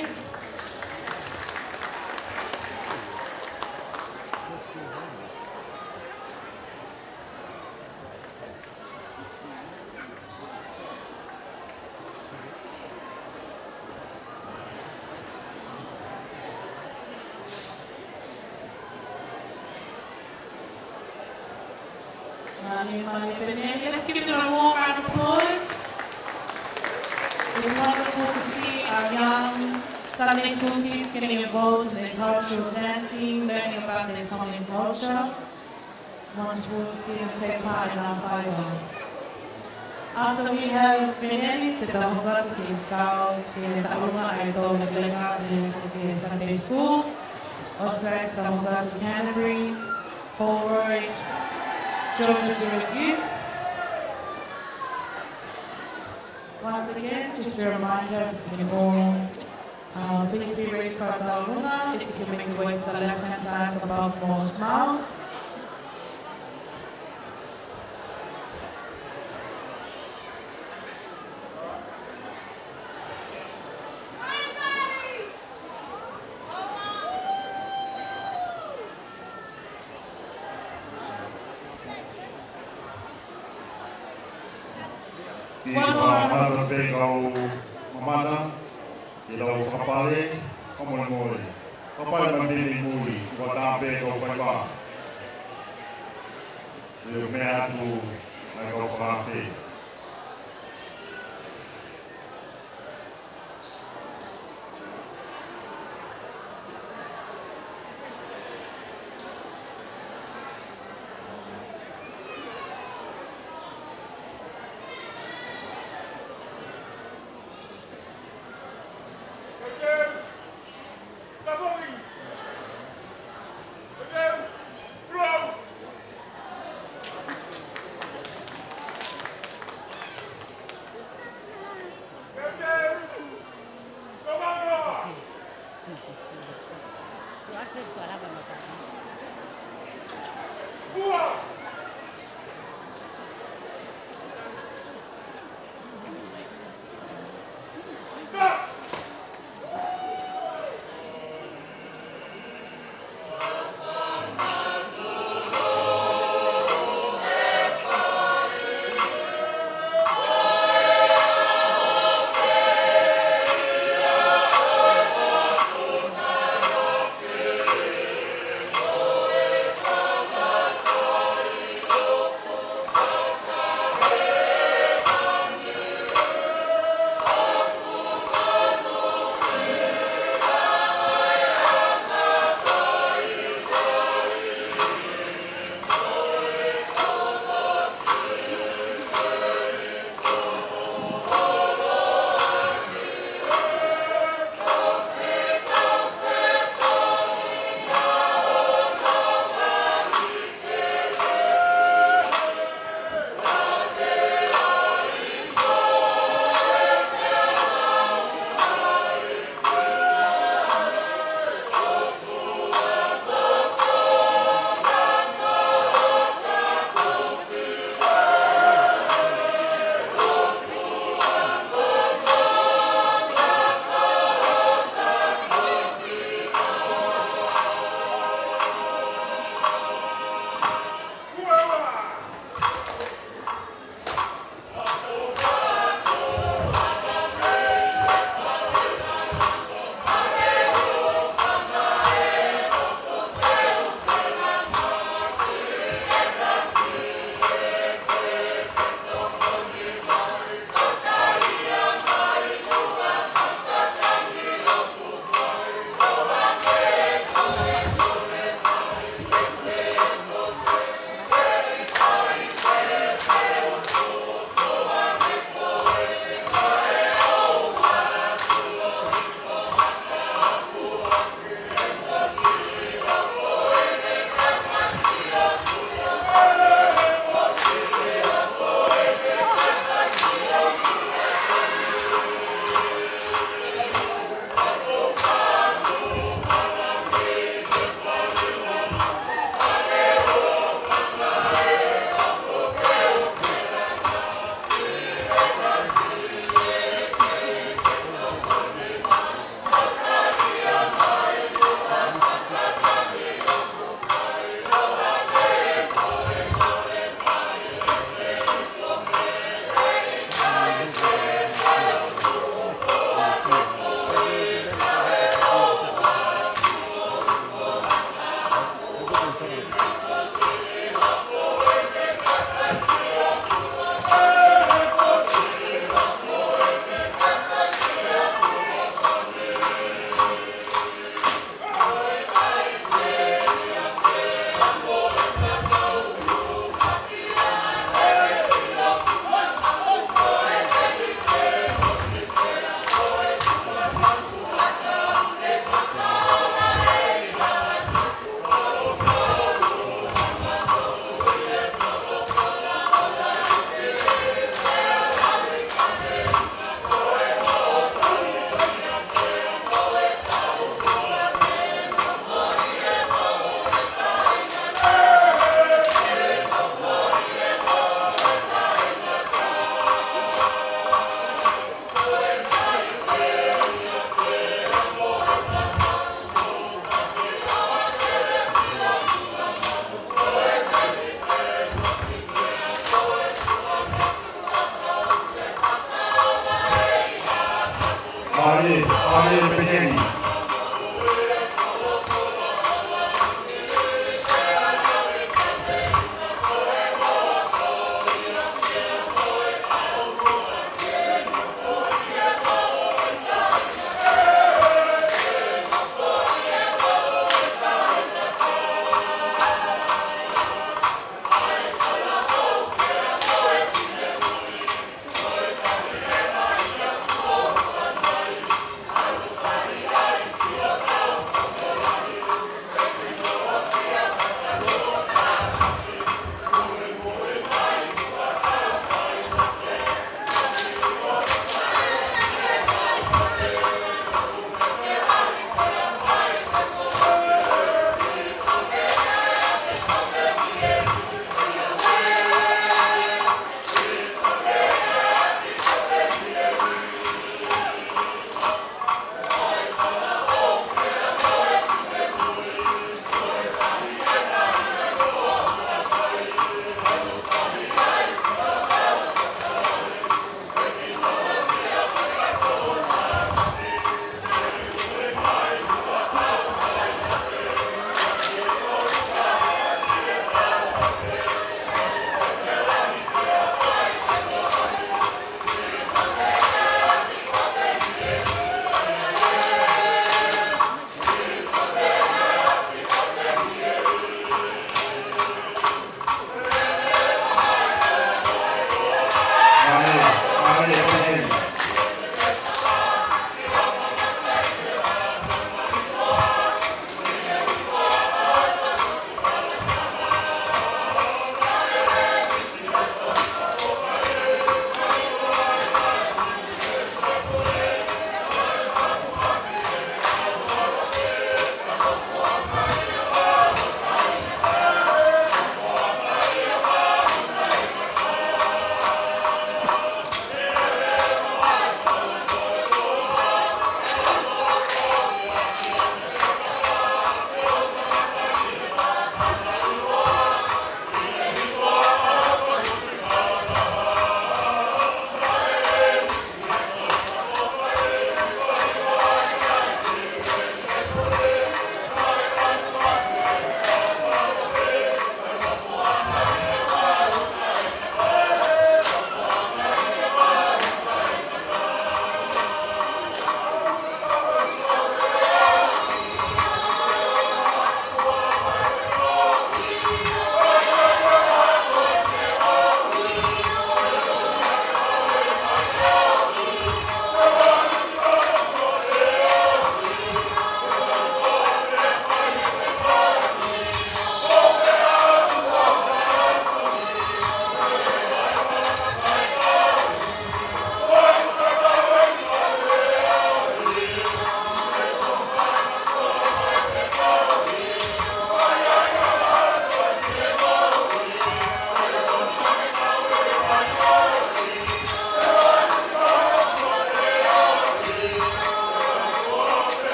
Mālie, mālie peneli. Let's give them a warm round of applause. It's wonderful to see our young Sunday school kids getting involved in their cultural dancing, learning about their Tongan culture. Wonderful to see them take part in our whaiva. After we have peneli, te tau hoko atu ki he kau, ki he taʻu ʻe taha ʻo e lekaleka, ki he Sunday school, Osprey, te tau hoko atu ki Canterbury, Holroyd, George Azurus Youth. Once again, just a reminder, if you can all, uh, please be ready for our taʻu ʻe taha. If you can make your way to the left-hand side of the bulk mall smile. Kiʻi fakamālō pē kau mamata, ke tau fakapale, fakamolemole. Fakapale mai pē mei mui, ʻoku ʻatā pē kau faiva. Te u meʻa atu, ʻai kau fakaafe.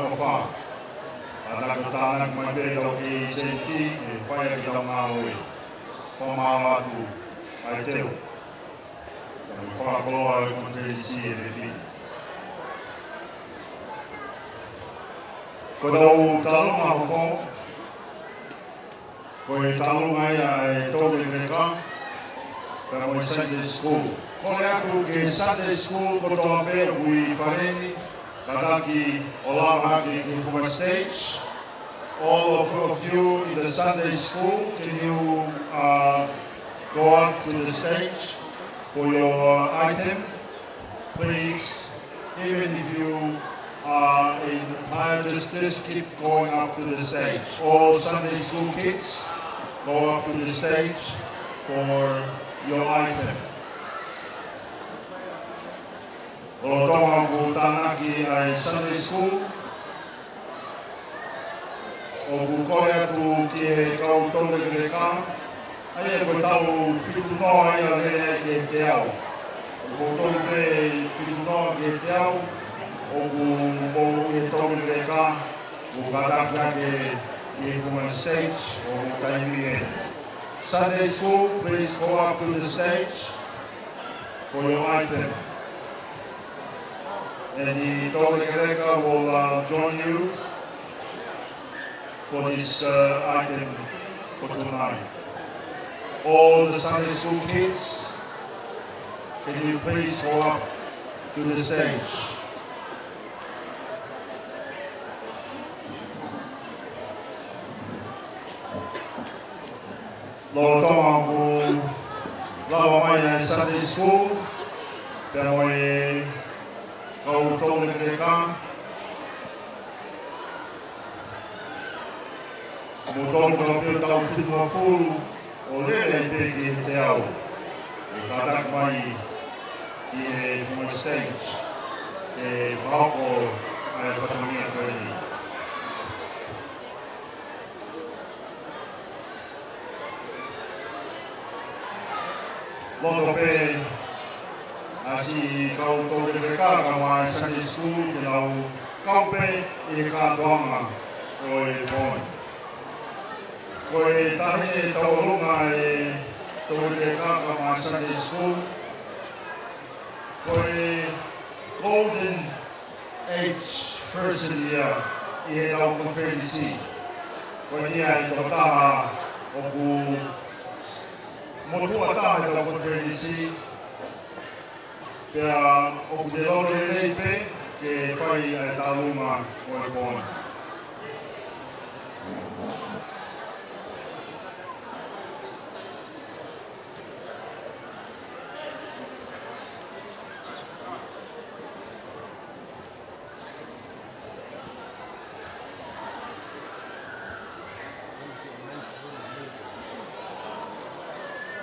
Ko e fā. Kātaki ʻo tānaki mai pē ʻetau K J T, ke fai ʻaki ʻetau ngāue. Fakamālō atu. ʻAi teu. Ko e fakakoloa ʻo e konifelenisi ʻi he efiafi ni. Ko ʻetau tālunga hoko, ko e tālunga ia ʻa e Toulekeleka, pea mo e Sunday School. Kole atu ki he Sunday School kotoa pē ʻoku ʻi fale ni, kātaki ʻo lava hake ki he funga stage. All of, of you in the Sunday School, can you, uh, go up to the stage for your item? Please, even if you are in tired, just, just keep going up to the stage. All Sunday school kids, go up to the stage for your item. Lolotonga ʻoku tānaki ʻa e Sunday school, ʻoku kole atu ki he kau Toulekeleka, ʻa ia ko e taʻu fitu noa ia lele ai ki he teau. ʻOku tolu pē fitu noa ki he teau, ʻoku mou ʻi he Toulekeleka, ʻoku kātaki hake ki he funga stage, ʻoku taimi ē. Sunday school, please go up to the stage for your item. And the Toulekeleka will, uh, join you for this, uh, item for tonight. All the Sunday school kids, can you please go up to the stage? Lolotonga ʻoku lava mai ʻa e Sunday school, pea mo e kau Toulekeleka, mo tolu kau pē taʻu fitungofulu ʻo lele ai pē ki he teau, ʻe kātaki mai ki he funga stage, ʻe fakahoko ʻa e fatongia ko eni. Loto pē ʻa siʻi kau Toulekeleka kae ʻumaʻā e Sunday school ke nau kau pē ʻi he kātoanga ʻo e pō ni. Ko e taʻahine tauʻolunga ʻa e Toulekeleka kae ʻumaʻā e Sunday school, ko e golden age person ia ʻi heʻetau konifelenisi. Ko eni ia e tokotaha ʻoku motuʻa taha heʻetau konifelenisi, pea ʻoku te loto lelei pē ke fai ʻa e tālunga ʻo e pō ni.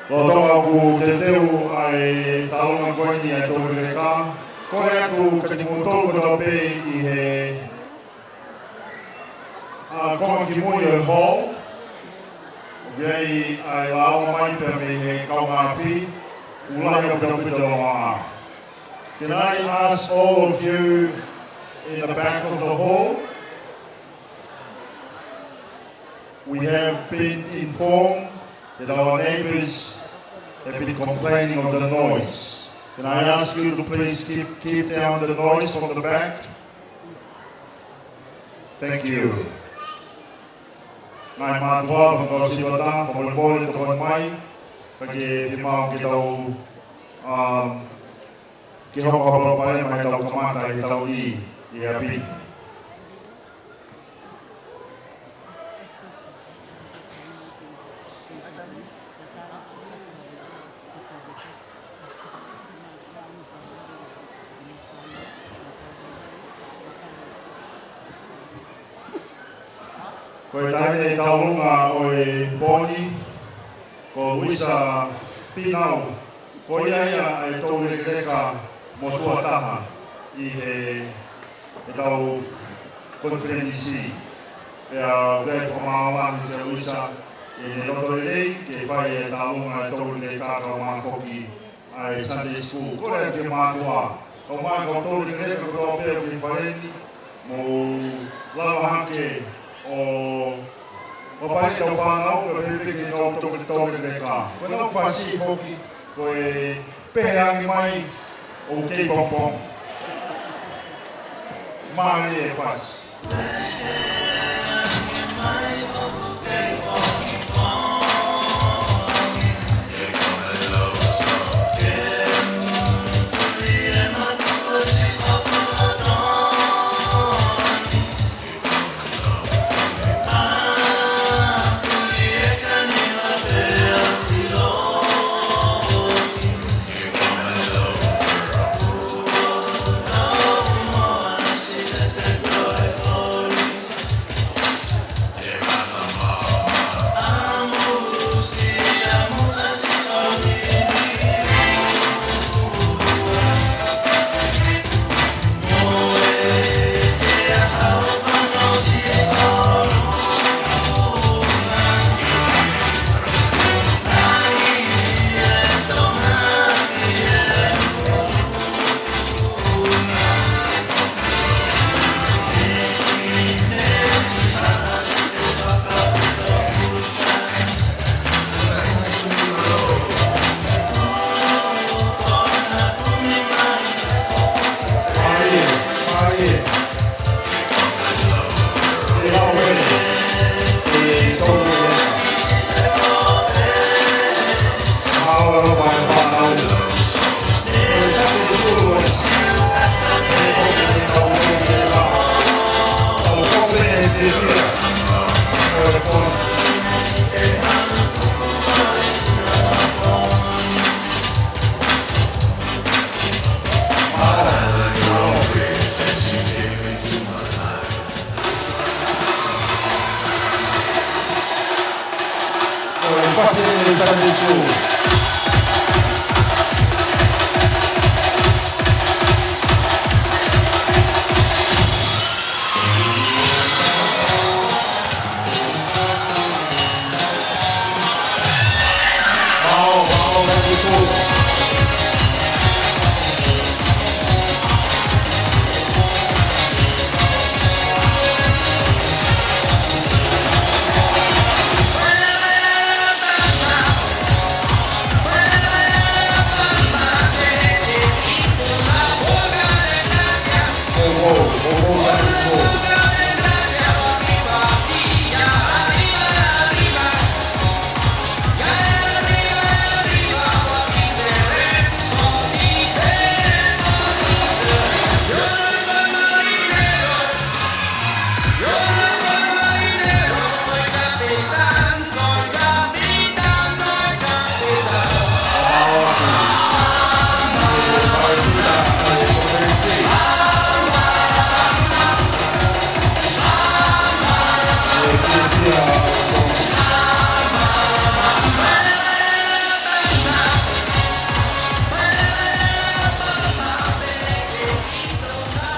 Lolotonga ʻoku teuteu ʻa e tālunga ko eni ʻa e Toulekeleka, kole atu kiate kimoutolu kotoa pē ʻi he ʻa, konga kimui ʻo e hall, ʻoku ʻi ai ʻa e lāunga mai pea mei he kaungāʻapi, fuʻu lahi ʻaupito ʻaupito e longoaʻa. Can I ask all of you in the back of the hall? We have been informed that our neighbors have been complaining of the noise. Can I ask you to please keep, keep down the noise from the back? Thank you. Ngaahi mātuʻa, pea mo e kau sivata, fakamolemole tokoni mai, ka ke fiemaʻu ke tau, um, ke hoko ha palopalema heʻetau kamata ʻetau ʻi, ʻi ʻapi. Ko e taʻahine tauʻolunga ʻo e pō ni, ko Luisa Finau, ko ia ia ʻa e Toulekeleka motuʻa taha ʻi he, heʻetau konifelenisi. Pea ʻoku ou fakamālō lahi kia Luisa, ʻi heʻene loto lelei ke fai e tālunga ʻa e Toulekeleka kae ʻumaʻā foki ʻa e Sunday school. Kole atu ki he mātuʻa, kae ʻumaʻā e kau Toulekeleka kotoa pē ʻoku ʻi fale ni, Mou lava hake ʻo, ʻo pale ʻetau fānau, ko e pehē pē ki he kau toketā ʻo e veka. Ko ʻenau fasi foki, ko e pehē ange mai ʻoku kei pongipongi. Mālie e fasi.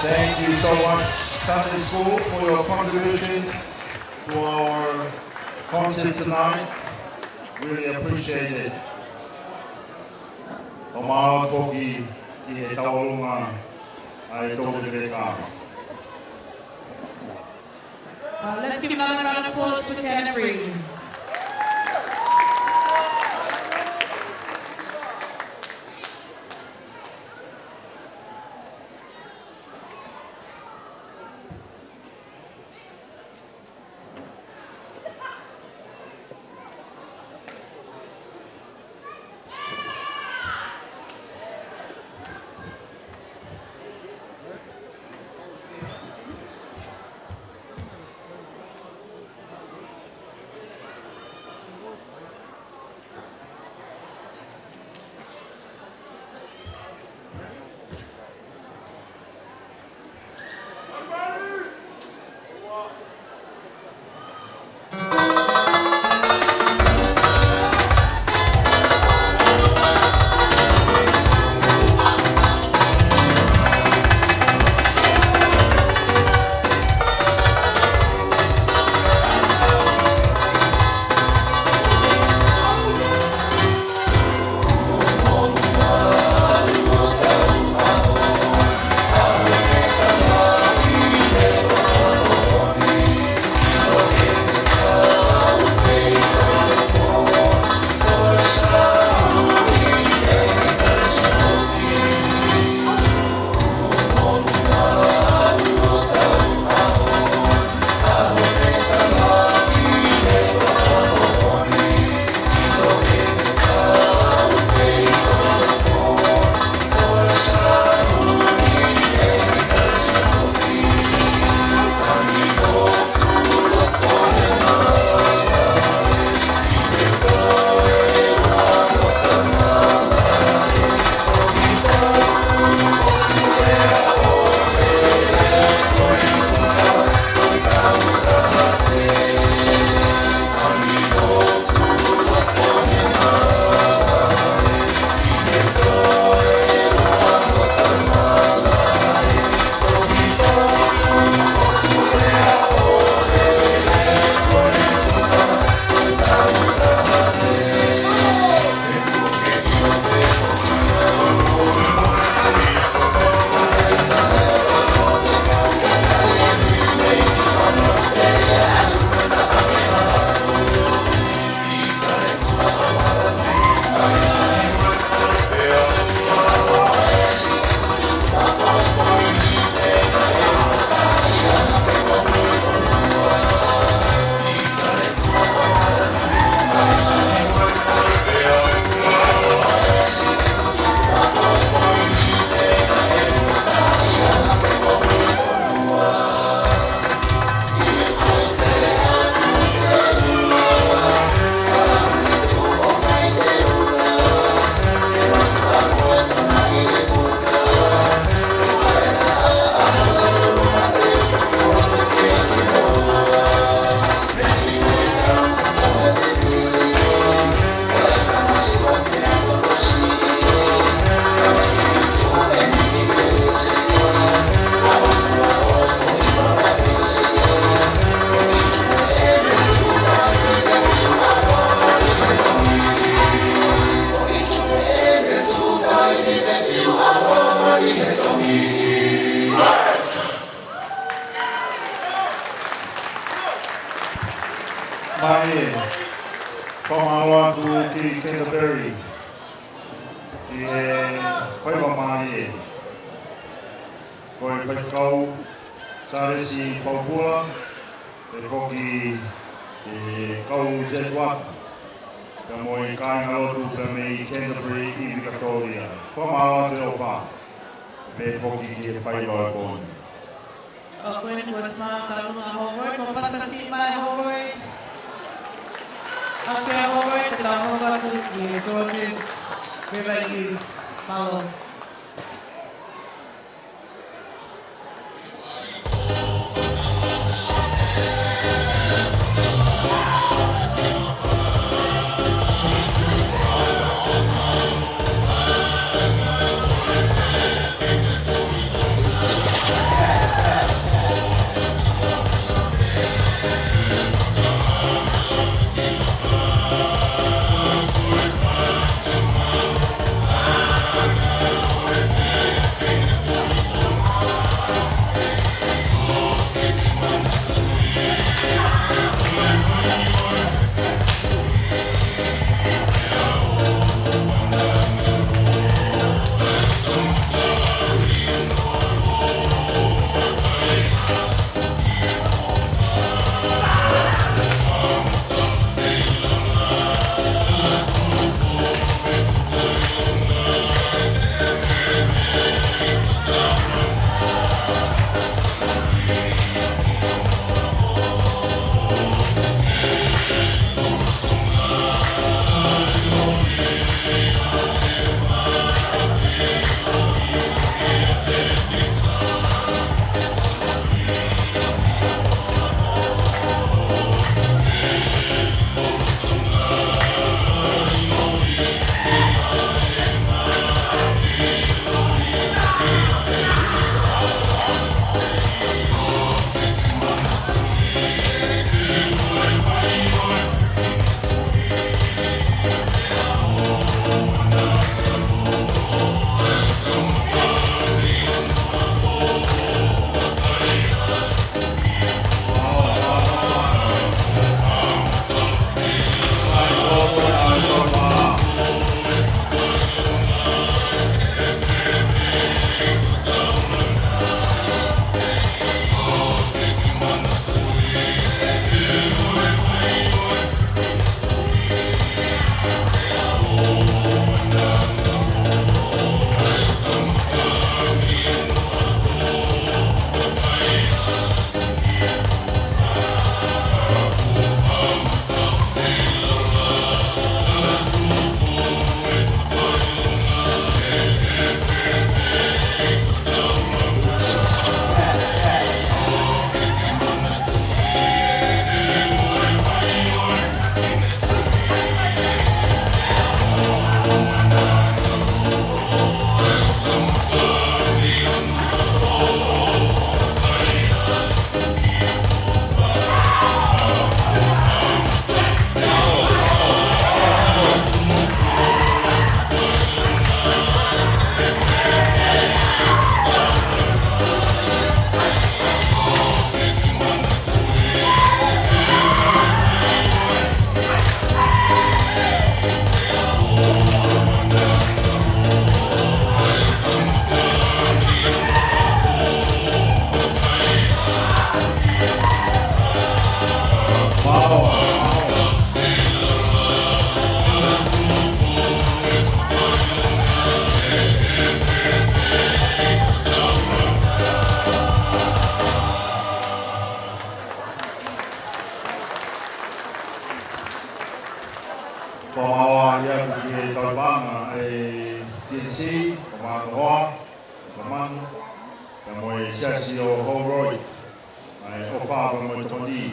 Thank you so much, Sunday School, for your contribution to our concert tonight. Really appreciate it. ʻO mālō foki ki he tauʻolunga ʻa e toketā. Uh, let's give another round of applause for Kenneth Bree. Mālie, fakamālō atu ki Canterbury, ki he faiva mālie. Ko e faifekau, Sālesi Faupula, pea foki e kau Setuata, pea mo e kāingalotu pea mei Canterbury ʻi Vikatōlia. Fakamālō atu e ʻofa, pea foki ki he faiva ʻo e pō ni. ʻOku eni kuo ʻosi maʻu ʻa Kalunga Holroyd, mo pasipasi mai Holroyd. Afea Holroyd, te tau hoko atu ki he Georges River Youth. Mālō. Fakamālō atu ki he tauʻanga ʻa e T N C, ko Manoa, ko Manu, pea mo e Siasi ʻo Holroyd, ʻa e ʻofa pea mo e tokoni,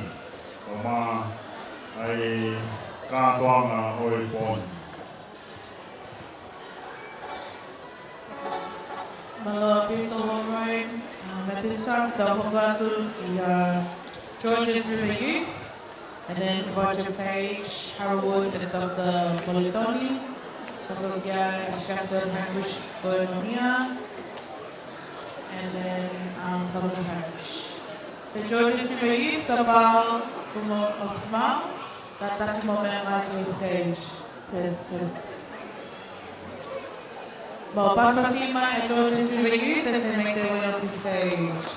ʻo maʻu ʻa e kātoanga ʻo e pō ni. Mālō ʻaupito Holroyd, uh, Methodist Church, tau hoko atu ki he, uh, Georges River Youth, and then Roger Page, Harold Wood, and Doctor Molitoni, hoko ki he Sheffield Heritage Koinonia, and then, um, Tonga Parish. So Georges River Youth, kapau kuo ʻosi maʻu. Kātaki mo e meʻangāue ki he stage. Test, test. Mou pasipasi mai e Georges River Youth, te ne mei te ue atu ki he stage.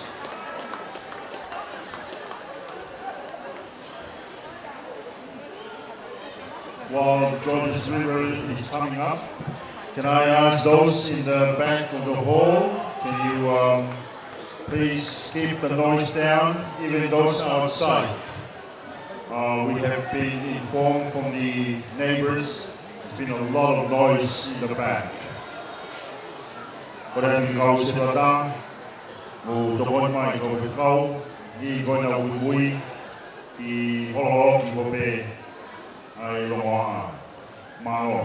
While Georges River is coming up, can I ask those in the back of the hall, can you, um, please keep the noise down, even those outside? Uh, we have been informed from the neighbors, there's been a lot of noise in the back. Kole atu ki he kau sētuata, mou tokoni mai ki he kau faifekau, ni ko ena muimui, ʻi he holo ki hope ʻa e longoaʻa. Mālō.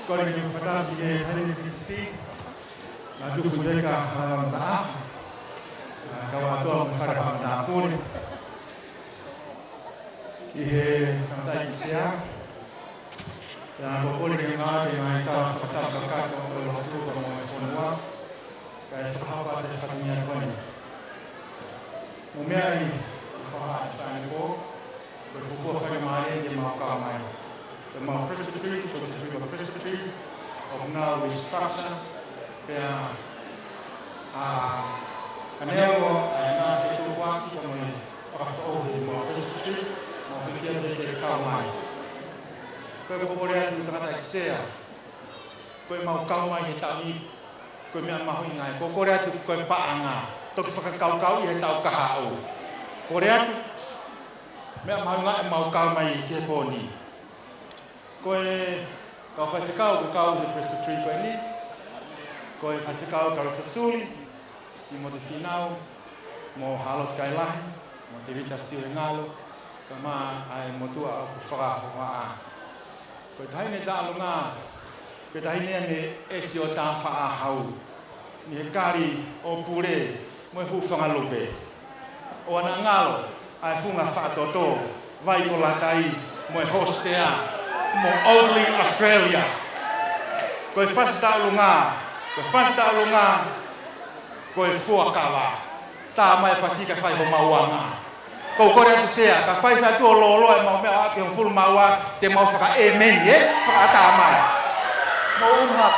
Kole ke u fakatapu ki he taʻahine P C C, ʻa Tufuiveka Halamataʻa, ʻa e kau ʻātoa mo e fale fakamatāpule, ki he tangataʻeiki sea, pea ko e kole ke ngāue ke ngaahi tau fakatapu kakato ʻo e lotu pea mo e fonua, kae fakahoko atu e fatongia ko eni. Mou meaʻi, ʻoku ou fakaʻamu atu pē, ko e fuofua faingamālie ke mau kau mai. Ko ʻemau Presbytery, Georges River Presbytery, ʻoku nau restructure, pea, ʻa, ka neongo ʻa e ngaahi fetukuaki pea mo e fakafoʻou ʻemau Presbytery, mau fiefia pē ke kau mai. Ko e kole atu tangataʻeiki sea, ko ʻemau kau mai he taʻu ni, ko e meʻa mahuʻinga ia. Ko e kole atu ko e paʻanga, toki fakakaukauʻi he taʻu kahaʻu. Kole atu, meʻa mahuʻinga ʻemau kau mai ki he pō ni. Ko e kau faifekau, ko e kau he Presbytery ko eni, ko e faifekau Kalisa Suli, Simote Finau, mo Hāloti Kailahi, mo Tēvita Siuhengalo, kae ʻumaʻā ʻa e motuʻa ʻoku fakahohaʻa. Ko e taʻahine Taʻalunga, ko e taʻahine mei ʻEsi ʻo Tāfaʻahau, mei he kali ʻo Pule, mo e Hūfangalupe. ʻOua naʻa ngalo ʻa e funga fakatoto, Vaikolatai, mo e Hostea, mo Oldley Australia. Ko e fasi Taʻalunga, ko e fasi Taʻalunga, ko e fuakava. Tā mai e fasi kae fai homau anga. Ko e kole atu sea, ka fai fai atu ʻo lōloa ʻemau meʻa ʻaki hongofulu mā ua, te mau fakaʻēmeni, ē? Fakaʻatā mai. Mou ʻumaʻā.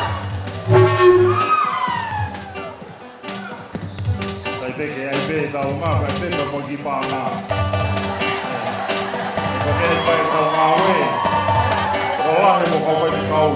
Kai pē ke ʻai pē Taʻalunga, kai pē pea mo e kiʻi paʻanga. Ko e meʻa ʻe fai ʻe Taʻalunga ē. Ko e lahi mo e kau faifekau.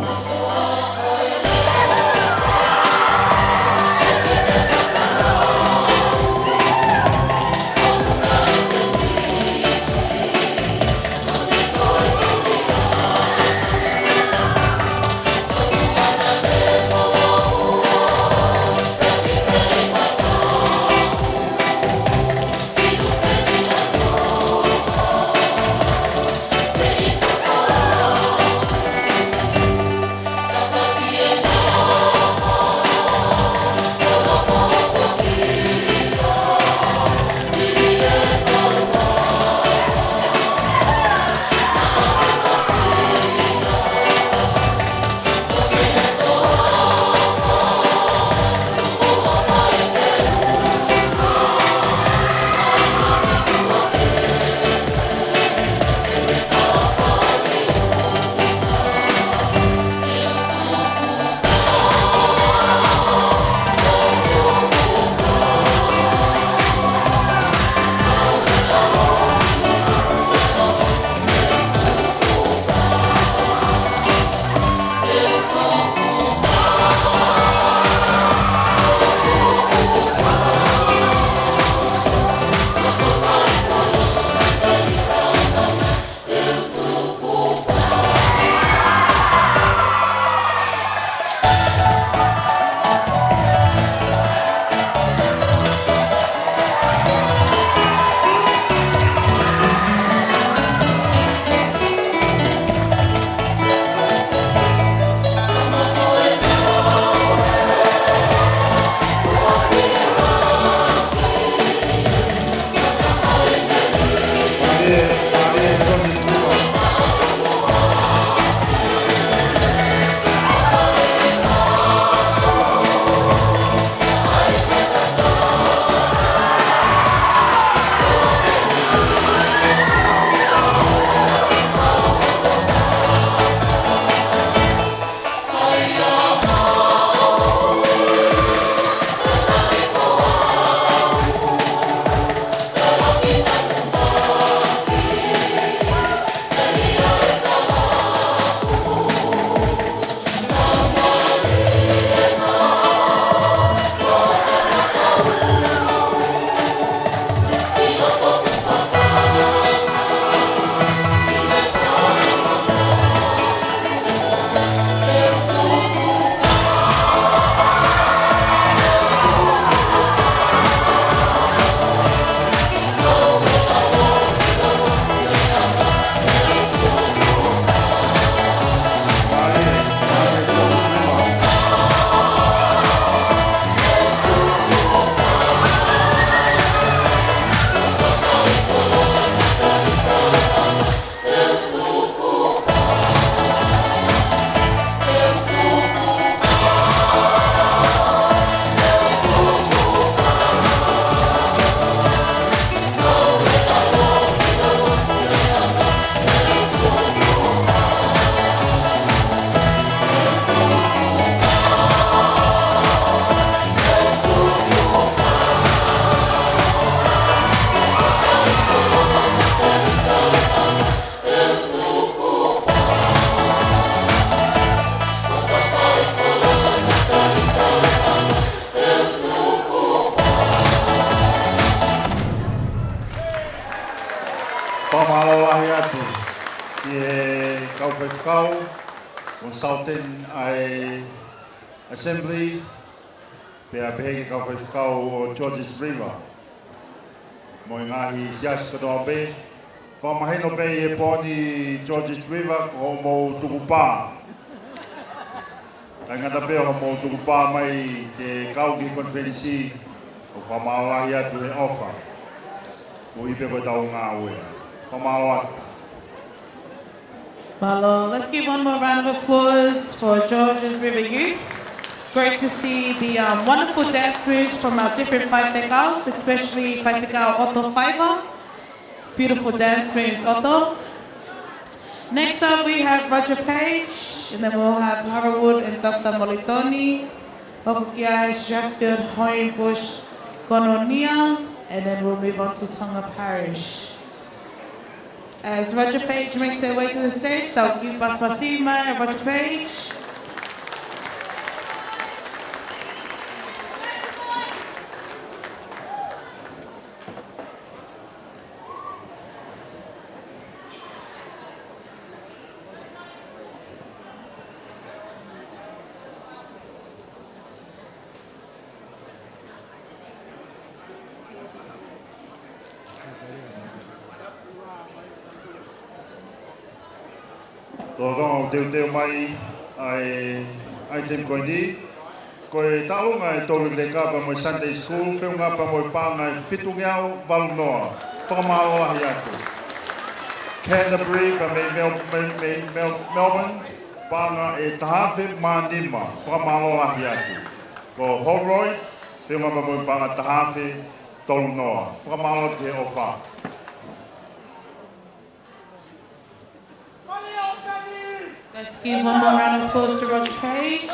Consultant ʻa e Assembly, pea pehē ki he kau faifekau ʻo Georges River. Mo e ngaahi siasi kotoa pē, fakamahino pē ʻi he pō ni Georges River ko hoʻomou tukupā. Kae ʻikai ngata pē hoʻomou tukupā mai ke kau ki he konifelenisi, ʻoku fakamālō lahi atu he ʻofa. Koeʻuhi pē ko ʻetau ngāue. Fakamālō atu. Mālō. Let's give one more round of applause for Georges River Youth. Great to see the, um, wonderful dance moves from our different faifekaus, especially Faifekau ʻOto Faiva. Beautiful dance moves, ʻOto. Next up, we have Roger Page, and then we'll have Harold and Doctor Molitoni, Hokukia Sheffield, Homebush, Kononia, and then we'll move on to Tonga Parish. As Roger Page makes their way to the stage, they'll give us Masima, Roger Page. Tō tō teuteu mai ʻa e item ko eni. Ko e taʻu ʻe tolu leka pea mo e Sunday School, feʻunga pea mo e paʻanga ʻe fitungeau valu noa. Fakamālō lahi atu. Canterbury pea mei Mel-, mei, mei Mel-, Melbourne, paʻanga ʻe taha afe mā nima. Fakamālō lahi atu. Ko Holroyd, feʻunga pea mo e paʻanga taha afe tolu noa. Fakamālō ki he ʻofa. Let's give one more round of applause to Roger Page.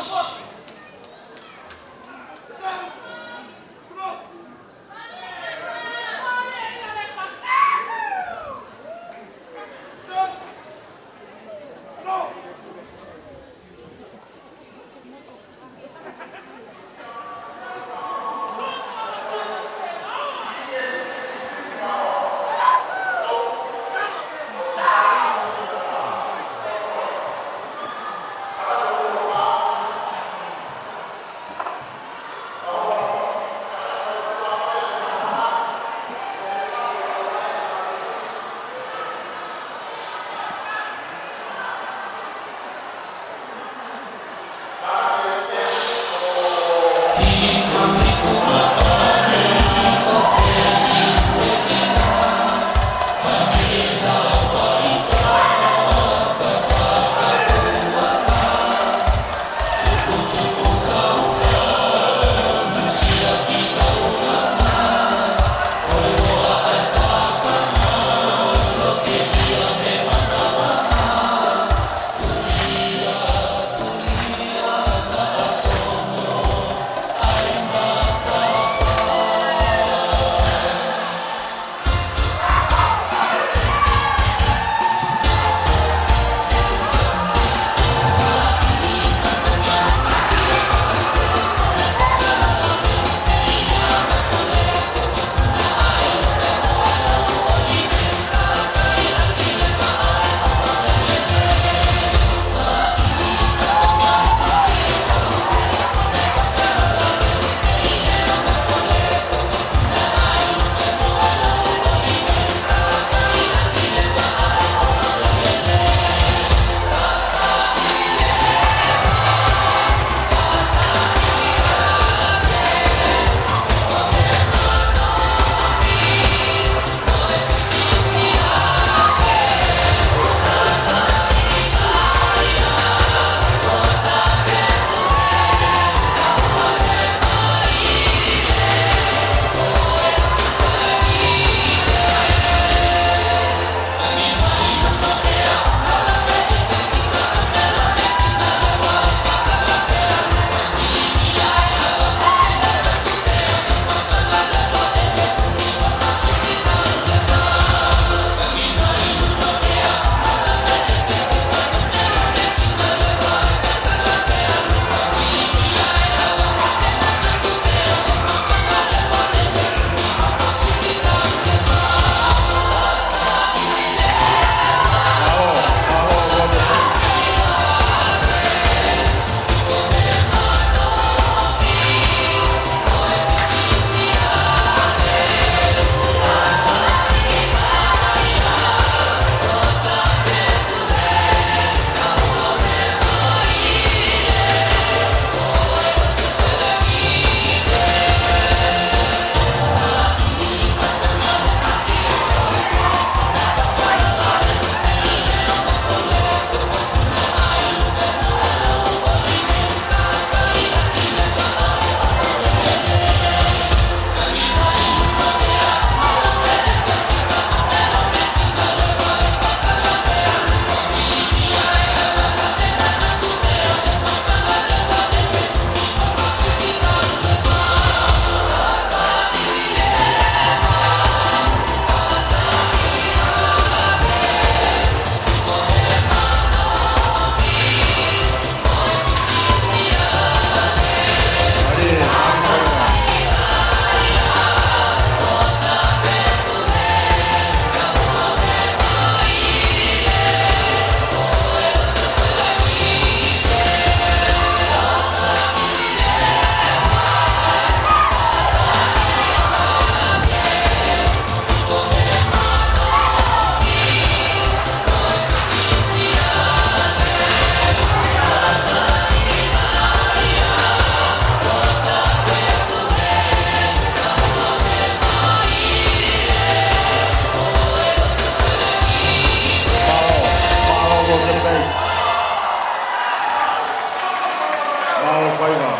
Faiva.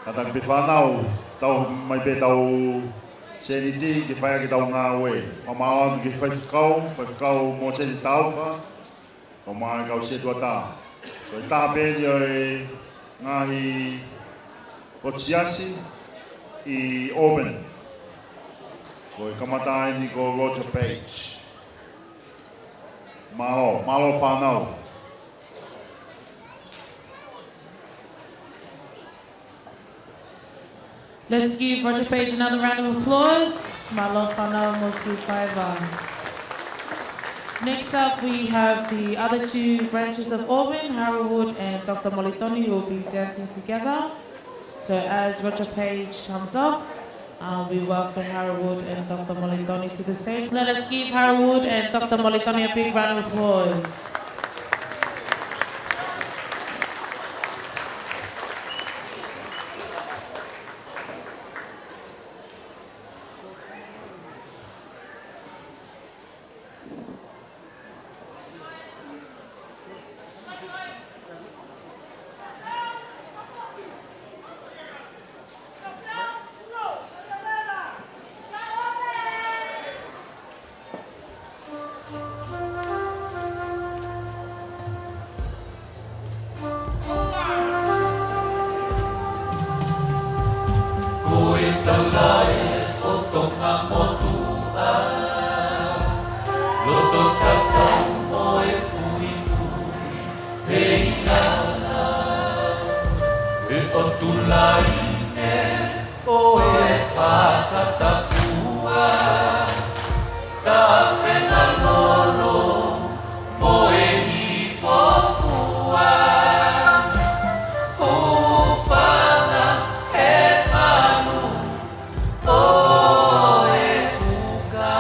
Kātaki pē fānau, tau mai pē ʻetau sēniti ke fai ʻaki ʻetau ngāue. Fakamālō atu ki he faifekau, faifekau Mōsese Taufa, kae ʻumaʻā e kau sētuata. Ko e taha pē eni ʻo e ngaahi potu siasi ʻi Auburn. Ko e kamata eni ko Roger Page. Mālō, mālō fānau. Let's give Roger Page another round of applause. Mālō fānau mo siʻi faiva. Next up, we have the other two branches of Auburn, Harold Wood and Doctor Molitoni, who will be dancing together. So as Roger Page comes off, uh, we welcome Harold Wood and Doctor Molitoni to the stage. Let us give Harold Wood and Doctor Molitoni a big round of applause. Ko e talaʻi ʻo Tonga motuʻa, loto tatau mo e fuifui he ʻilala, ʻe ʻOtu Laine ʻo e fakatapua, tafe mālōlō mo e hifo fua, hūfanga he manu ʻo e fuka.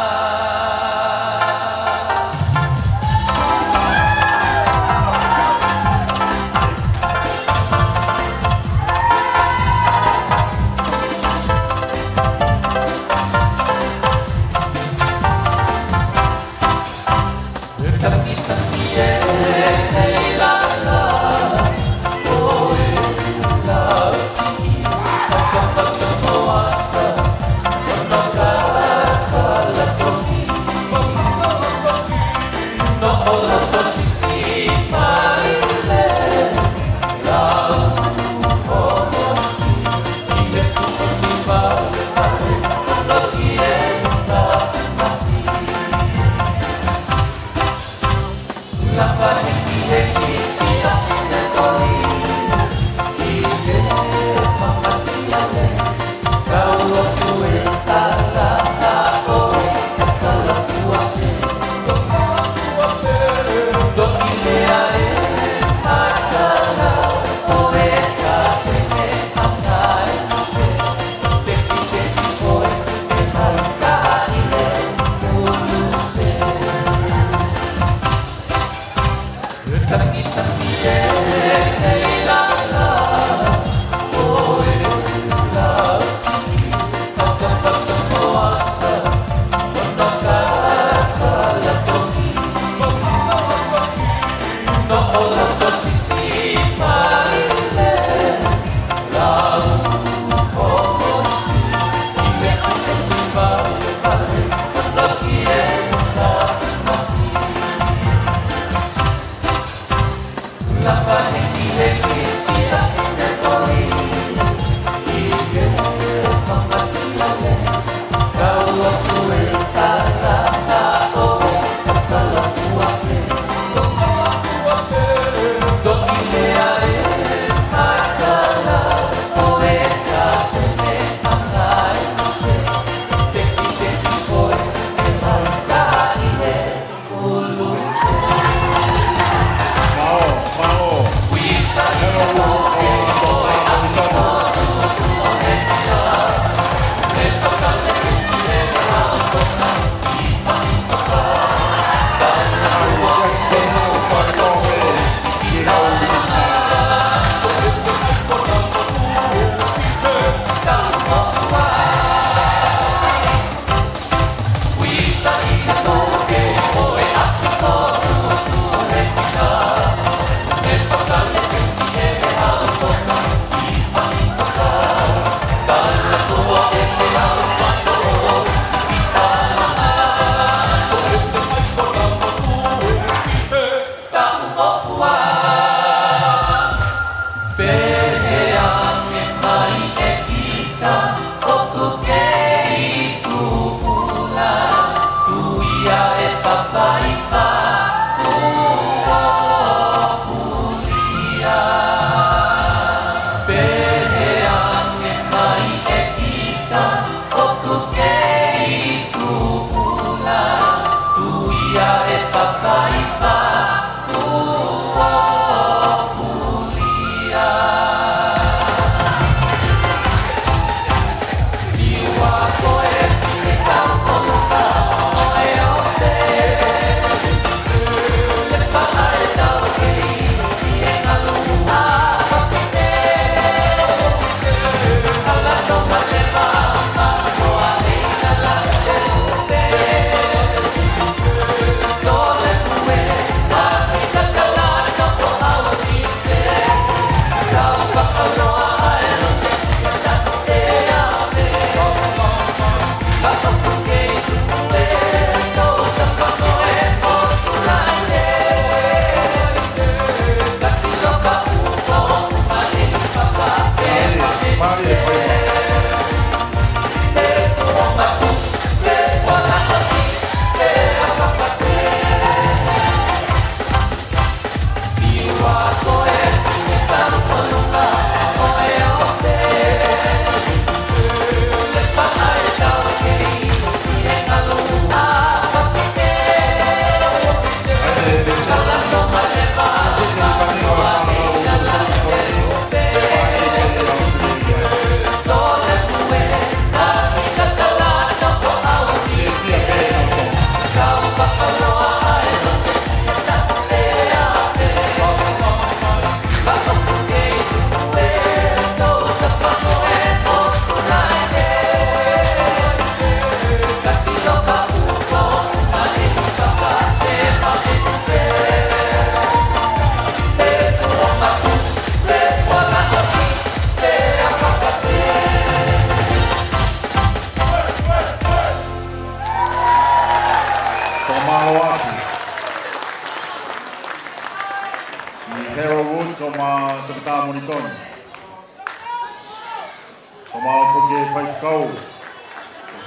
Kau,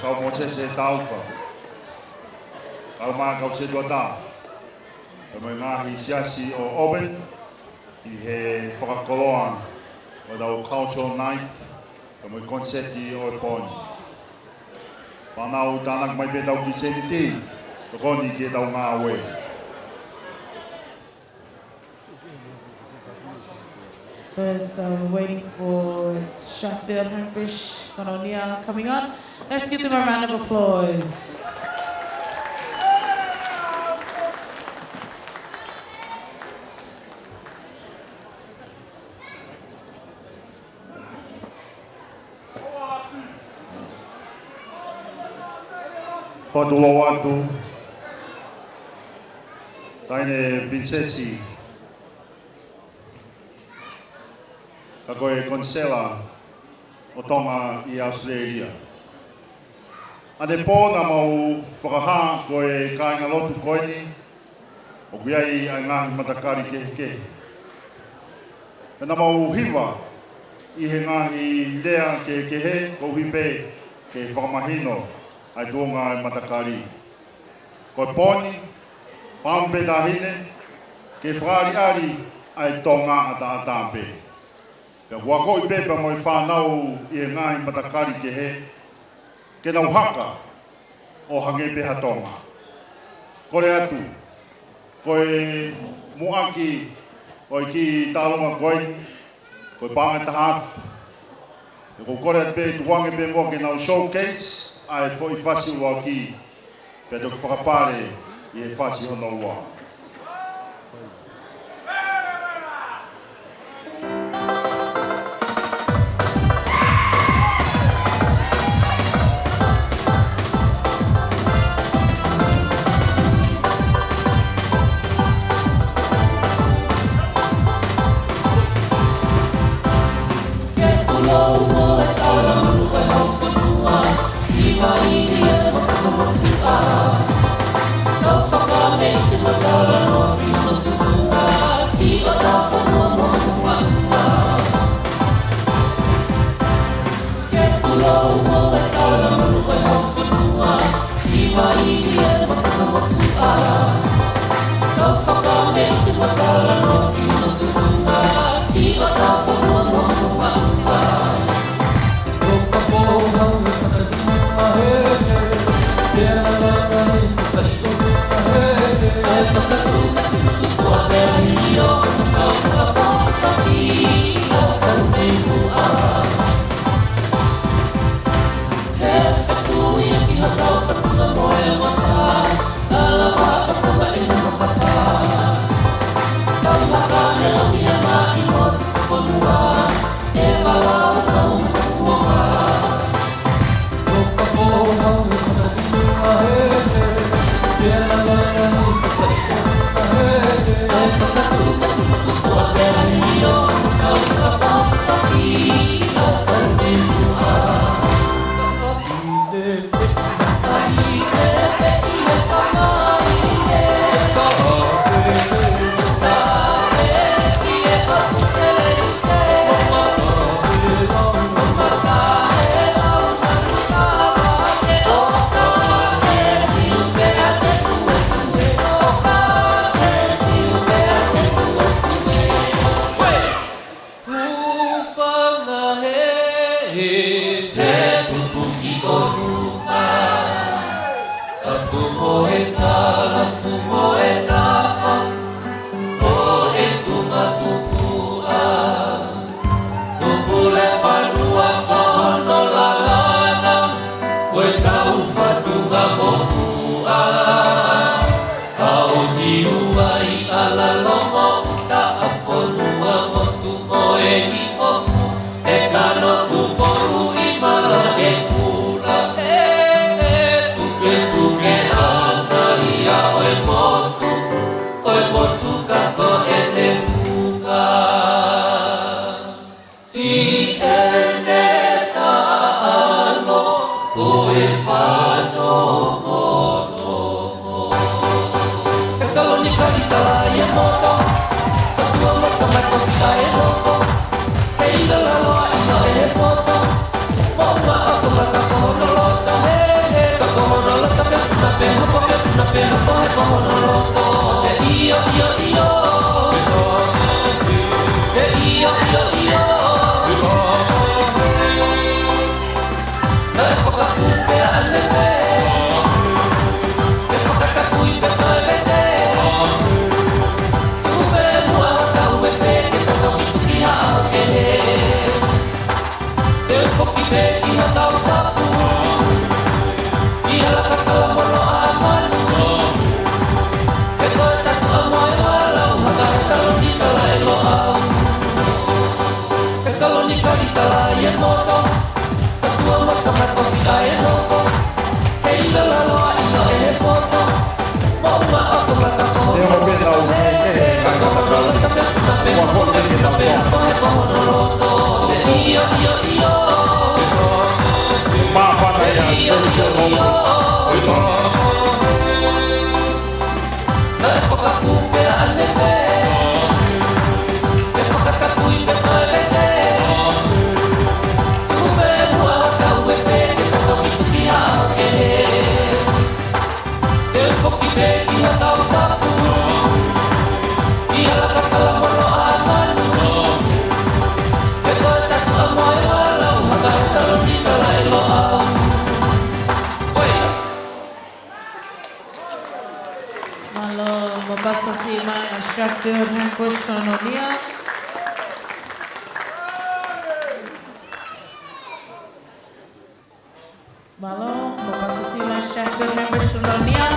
kau Mōsese Taufa. Kau mai kau setuata. Kau mai ngaahi siasi ʻo Auburn. ʻI he fakakoloa ʻo ʻetau Cultural Night, kau mai concert ʻo e pō ni. Fānau tānaki mai pē ʻetau kiʻi sēniti, tokoni ki heʻetau ngāue. So as uh, we're waiting for Sheffield Homefresh Kanonia coming on, let's give them a round of applause. Fakatulou atu, Taʻahine Pilinisesi, ka ko e Konisela ʻo Tonga ʻi ʻAositelēlia. ʻAnepō naʻa mau fakahā ko e kāingalotu ko eni, ʻoku ʻi ai ʻa e ngaahi matakali kehekehe. Pea naʻa mau hiva ʻi he ngaahi lea kehekehe, koeʻuhi pē ke fakamahino ʻa e tuʻunga ʻo e matakali. Ko e pō ni, fakaʻamu pē Taʻahine, ke fakaʻaliʻali ʻa e Tonga ʻataʻatā pē. Pea ʻoku akoʻi pē pea mo e fānau ʻi he ngaahi matakali kehe, ke nau haka ʻo hangē pē ha Tonga. Kole atu, ko e muʻaki ʻo e kiʻi taʻaloga ko eni, ko e paʻanga ʻe taha afe. ʻOku ou kole atu pē tukuange pē muʻa ke nau showcase ʻa e foʻi fasi ʻuluaki, pea toki fakapale ʻi he fasi hono ua. Tufanga he, he, he tupu ki ʻolunga. Tapu mo e tala, fumo e tafa, ʻo e tungatupuʻa. Tupu le fanua ko hono lalanga, ko e tau fatunga motuʻa. ʻAo ni ua i ala lomo uta a fonua motu mo e ifofu, e kano Tuporu i mala e kula. E, e, tuke, tuke, a, talia ʻo e mo Mālō, mo Pastor Sima ʻa Sheffield Hambush Sononia. Mālō, mo Pastor Sima ʻa Sheffield Hambush Sononia.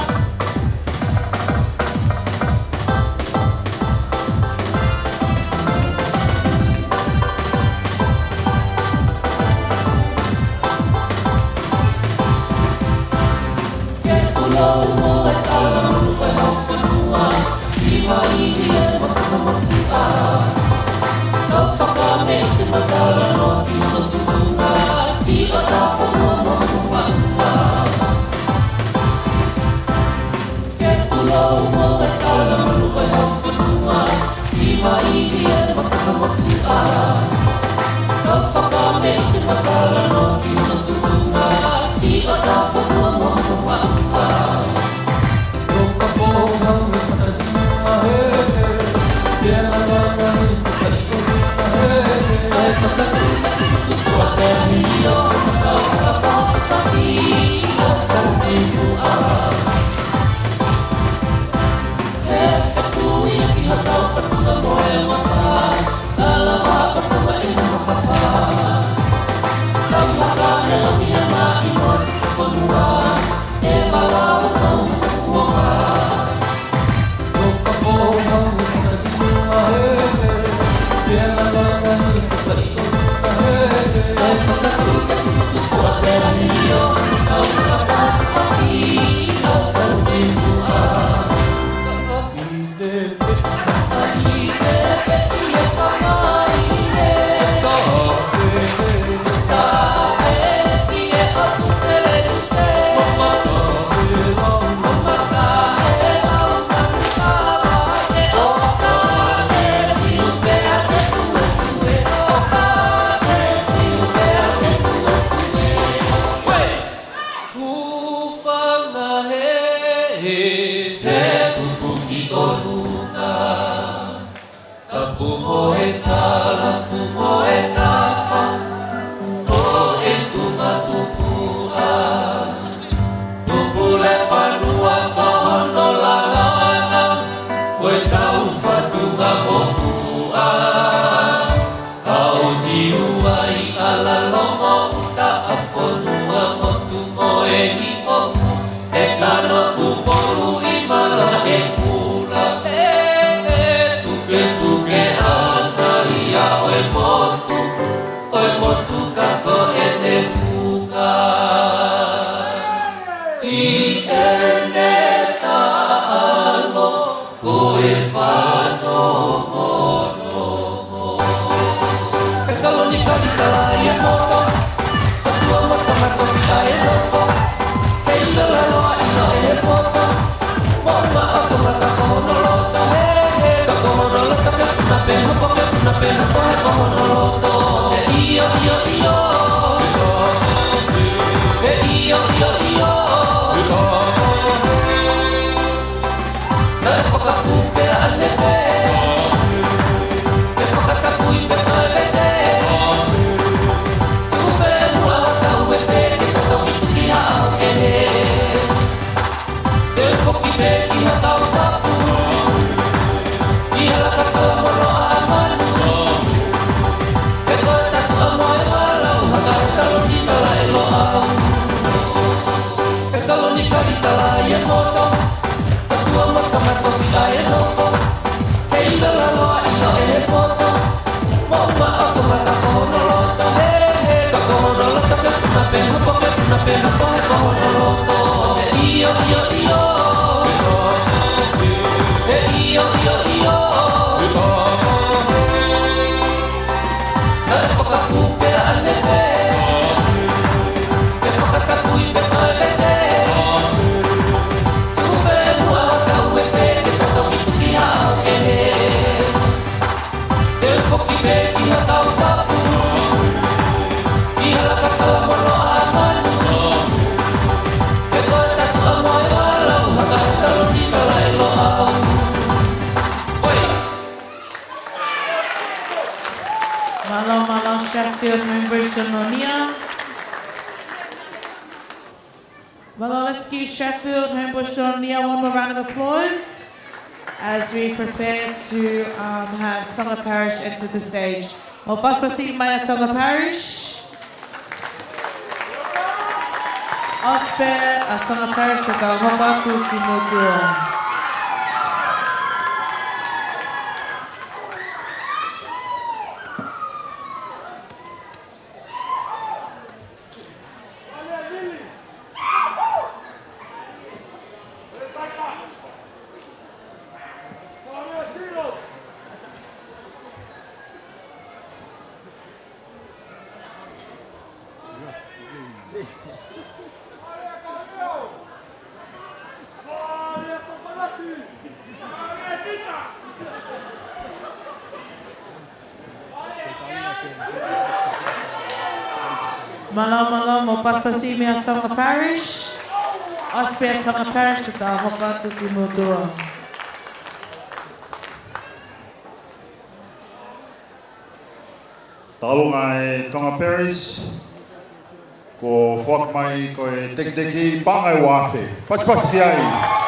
Hūfanga he, he, he kupu ki ʻolunga. Tapu mo e kalapu mo e kafa, ko e tuma tupuʻa. Tupu le fanua ko hono lalanga, ko e tau fatunga motuʻa. ʻAo Niua ʻi ʻAlalomo, ʻuta ʻa fonua motu mo e hifo fu, e kano Tupou ʻi Malaʻekula. He, he, tuketuke ʻa Talia ʻo e motu, ʻo e motu ka ko ʻene fuka. Siʻene taʻalo, ko e fano mono. He kalo ni kali kala ia moto, ka tua mata mata fia e nofo. He ila lalo a ila e he poto. Mo ua o to mata ko hono loto he he. Ka ko hono loto ke puna pe hopo ke puna pe hopo he ko hono loto. He io io io. He io io io. Naʻe fakakū pē ʻa Nefe, ke fakatapui pē ʻa Vete. Tuku pē muʻa ʻo tau e pē ke tau tuki ʻa Kehe. Te u foki pē ki ha tau tapu, ki ha laka kala mono ʻa manu. He ko e tatu ʻa moe ʻa lau, ha ka e kalo ni kala e loa. He kalo ni kali kala ia moto. Ka tua mata mata fia e nofo. He ila lalo a ila e he poto. Mo ua o to mata ko hono loto he he. Ka ko hono loto ke puna pe hopo ke puna pe hopo he ko hono loto. Mālō, mālō, Sheffield Homebush Kolonia. Well, let's give Sheffield Homebush Kolonia one more round of applause as we prepare to, um, have Tonga Parish enter the stage. Mou pasipasi mai ʻa Tonga Parish. ʻOsi pē ʻa Tonga Parish, te tau hoko atu ki Motuʻa. Mālō, mālō, mou pasipasi mai ʻa Tonga Parish. ʻOsi pē ʻa Tonga Parish, te tau hoko atu ki Motuʻa. Tau ʻalu ange ki Tonga Parish, kuo foaki mai ko e tekiteki paʻanga ʻe uaafe. Pasipasi ki ai.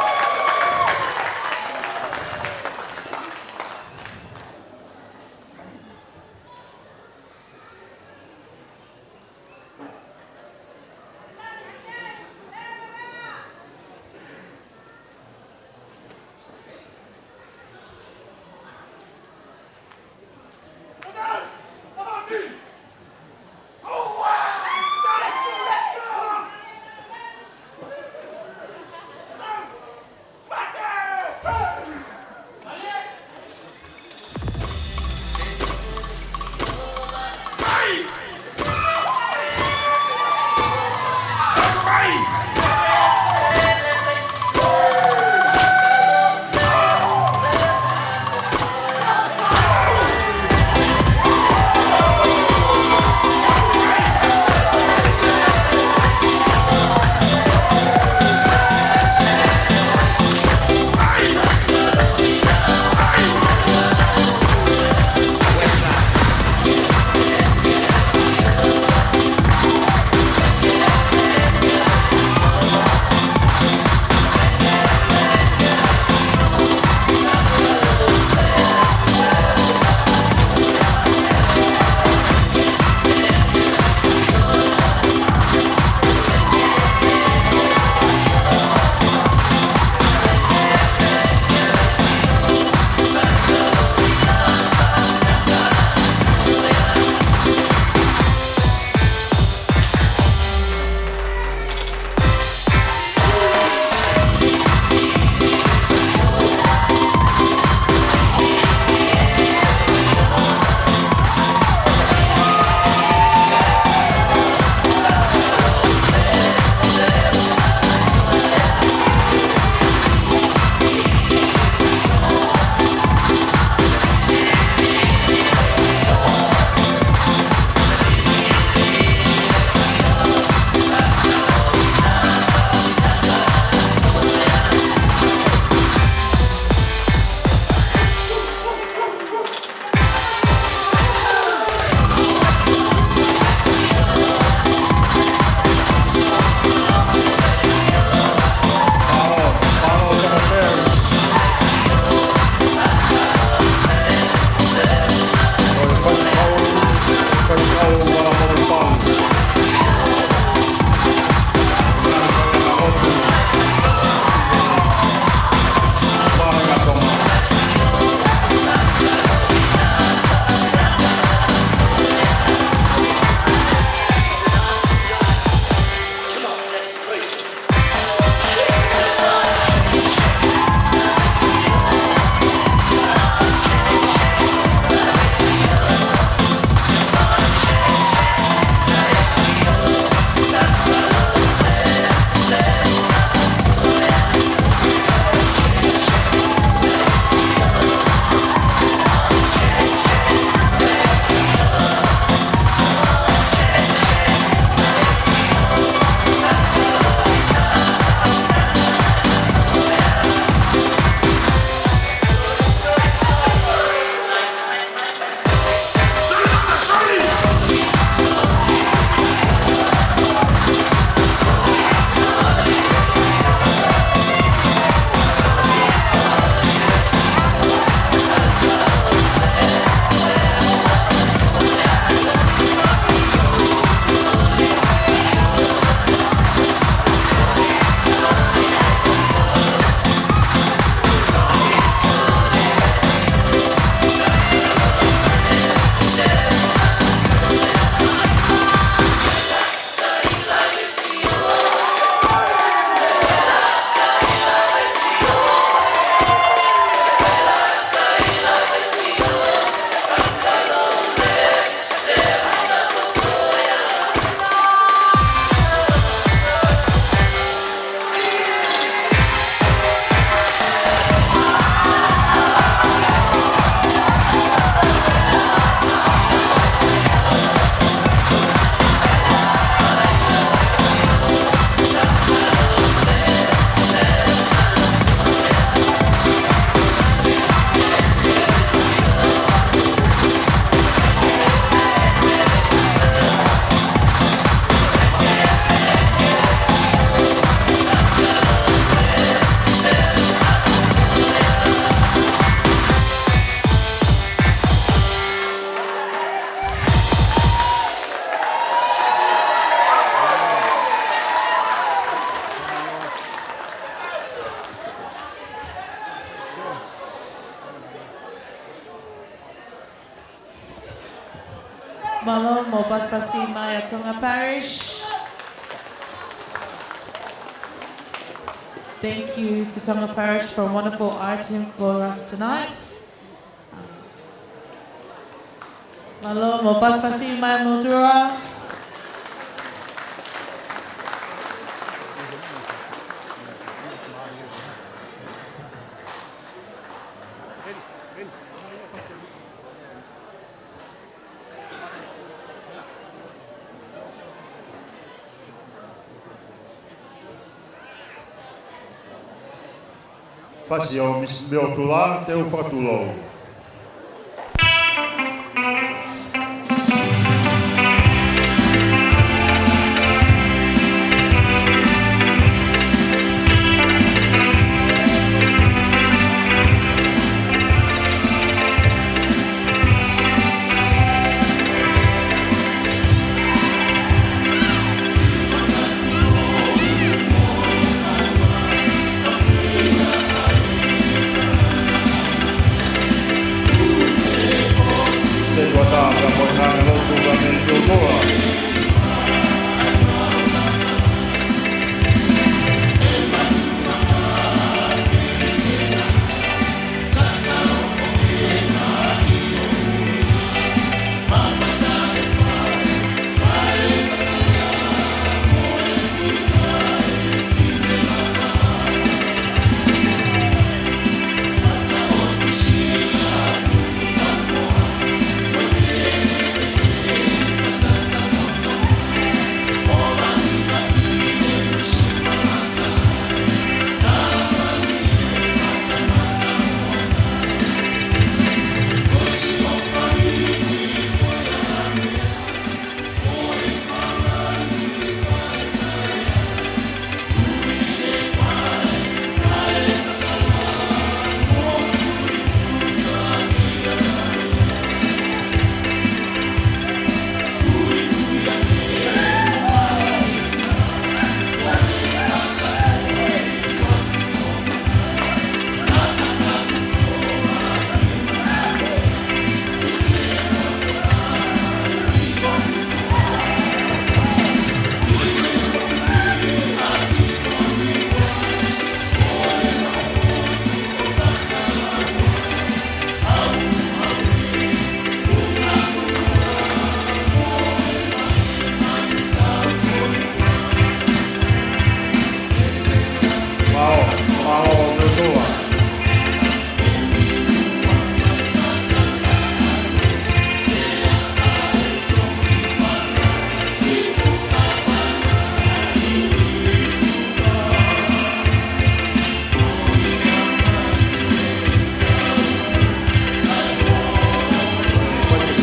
Mālō mo pasipasi mai ʻa Tonga Parish. Thank you to Tonga Parish for a wonderful item for us tonight. Mālō mo pasipasi mai Moturoa. Fasi ʻo Misi Meotula, te u fakatulou.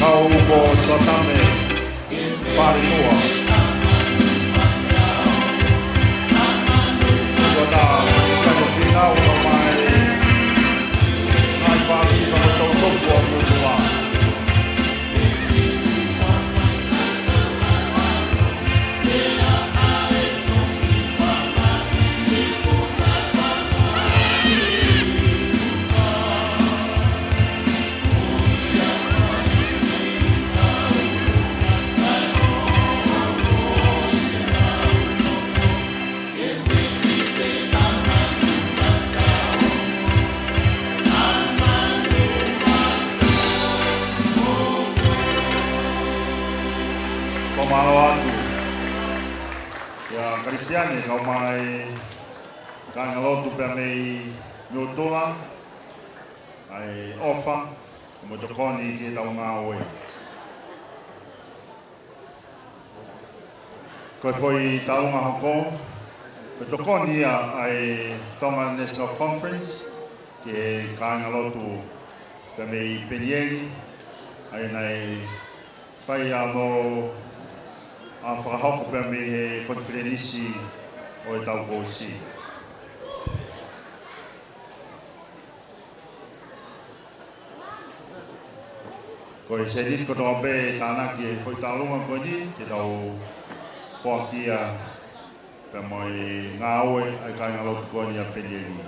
Kau ko Sotame Pāremua. Ko tā, ko tā ko Finau, ko mai. Ai, pāki, ko tau toku a Moturoa. Ko mālō atu. ʻIa Kalisitiane, kau mai kāingalotu pea mei Nuʻu Tula, ʻa e ʻofa, mo e tokoni ki heʻetau ngāue. Ko e foʻi taʻu ʻe hoko, ko e tokoni ia ʻa e Tonga National Conference, ki he kāingalotu pea mei Penieli, ʻa ia naʻe fai ʻa hono fakahoko pea mei he konifelenisi ʻo e taʻu kuo ʻosi. Ko e sēniti kotoa pē ʻe tānaki e foʻi taʻu ʻe hoko ko eni, ke tau foaki ia pea mo e ngāue ʻa e kāingalotu ko eni ʻa Penieli.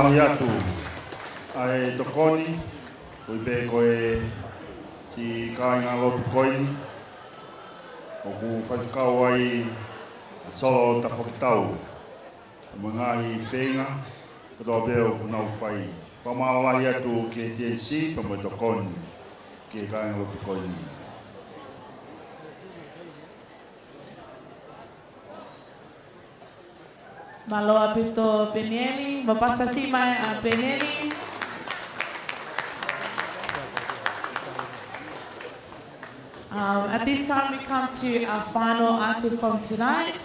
Lahi atu ʻa e tokoni, ʻoku ʻi ai pē ko e siʻi kāingalotu ko eni, ʻoku faifekau ai ʻa Solo Tafakitau, mo e ngaahi feinga kotoa pē ʻoku nau fai. Fakamālō lahi atu ki he T N C, pea mo e tokoni ki he kāingalotu ko eni. Mālō ʻaupito Penieli, mo pasipasi mai ʻa Penieli. Um, at this time, we come to our final item from tonight,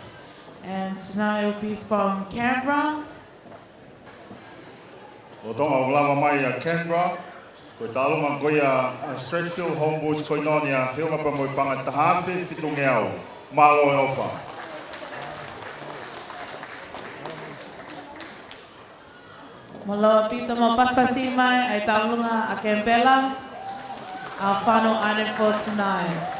and tonight will be from Canberra. Lolotonga ʻoku lava mai ʻa Canberra, ko e tauʻolunga ko ia ʻa Strathfield Homebush Koinonia, feʻunga pea mo e paʻanga ʻe taha afe fitungeau. Mālō e ʻofa. Mālō ʻaupito, mo pasipasi mai ʻa e tauʻolunga ʻa Canberra, our final item for tonight.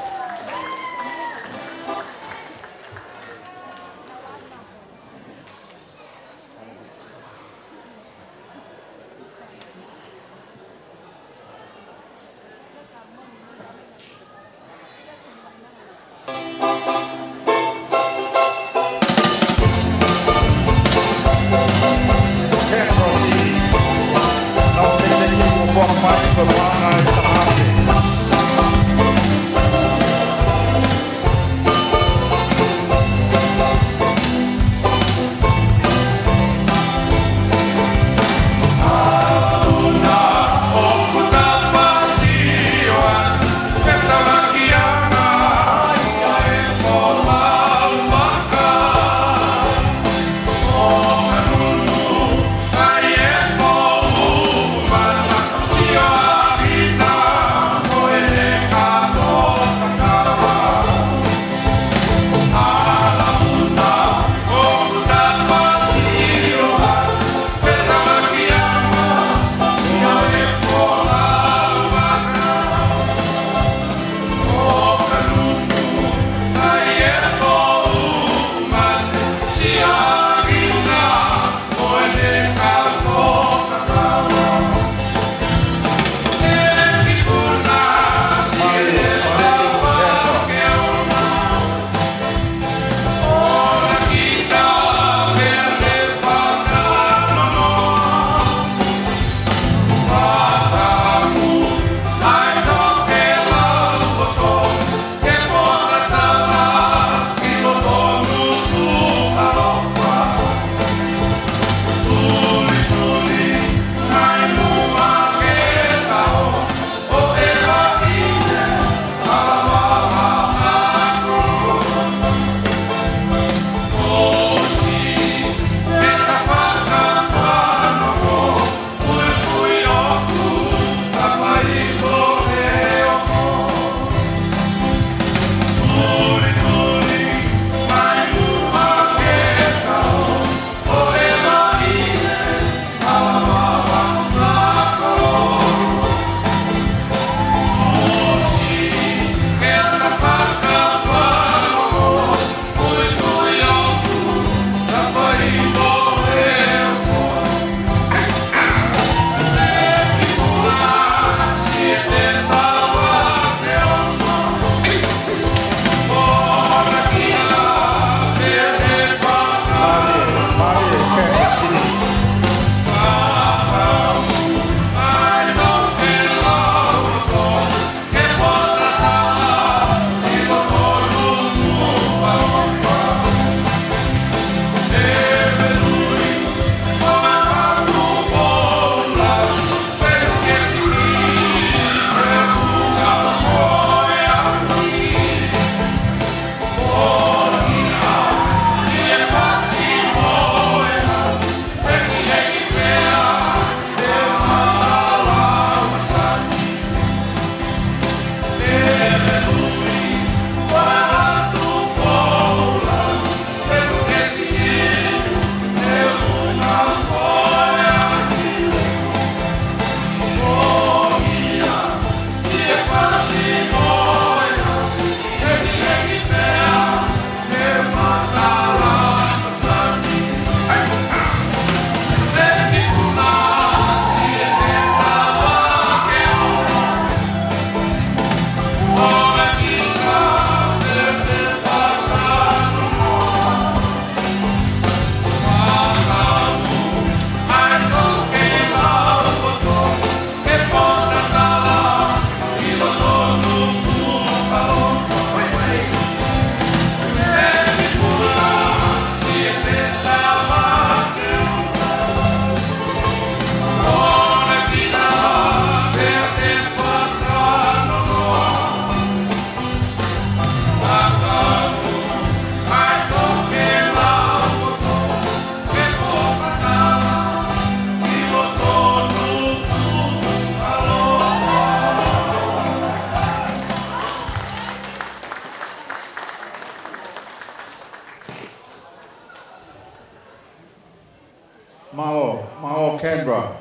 Mālō Canberra.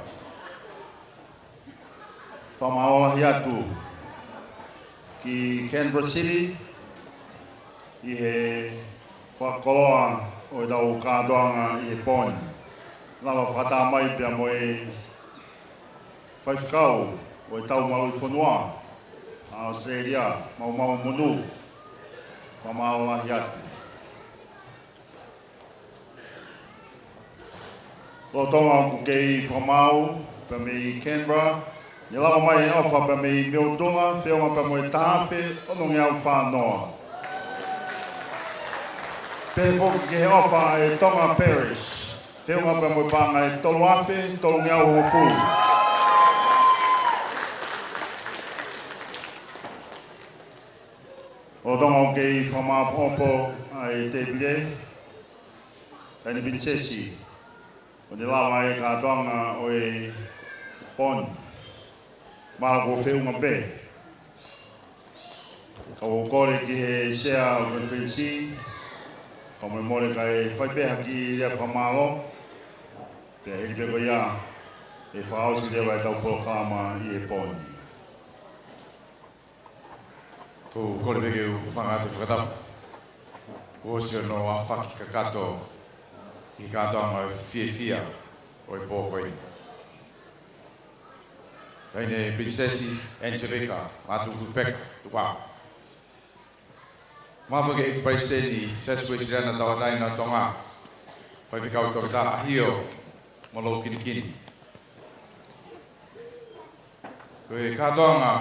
Fakamālō lahi atu ki Canberra City ʻi he fakakoloa ʻo ʻetau kātoanga ʻi he pō ni. Lava fakatā mai pea mo e faifekau ʻo ʻetau maluʻi fonua ʻa ʻAositelēlia, maumau monū. Fakamālō lahi atu. Lolotonga ʻoku kei fakamaau pea mei Canberra, ne lava mai e ʻofa pea mei Mildura, feʻunga pea mo e taha afe ono ngeau fā noa. Pehē foki ki he ʻofa ʻa e Tonga Parish, feʻunga pea mo e paʻanga ʻe tolu afe tolu ngeau hongofulu. Lolotonga ʻoku kei fakamāʻopoʻopo ʻa e tēpile, Taʻahine Pilinisesi, ʻo ne lava e kātoanga ʻo e pō ni. Mālō, kuo feʻunga pē. Ka ʻoku ou kole ki he Sea ʻo e Konifelenisi, fakamolemole kae fai pē ha kiʻi lea fakamālō. Pea hili pē ko ia, ʻe fakaʻosi leva ʻetau polokalama ʻi he pō ni. ʻOku ou kole pē ke u hūfanga atu he fakatapu kuo ʻosi hono ʻafaki kakato ʻi he kātoanga fiefia ʻo e pō ko eni. Taʻahine Pilinisesi Angelika Lātūfuipeka Tukuʻau. Mālō foki e Palesiteni Siasi Uēsiliana Tauʻatāina ʻo Tonga, Faifekau Toketā ʻAhio Malou Kinikini. Ko e kātoanga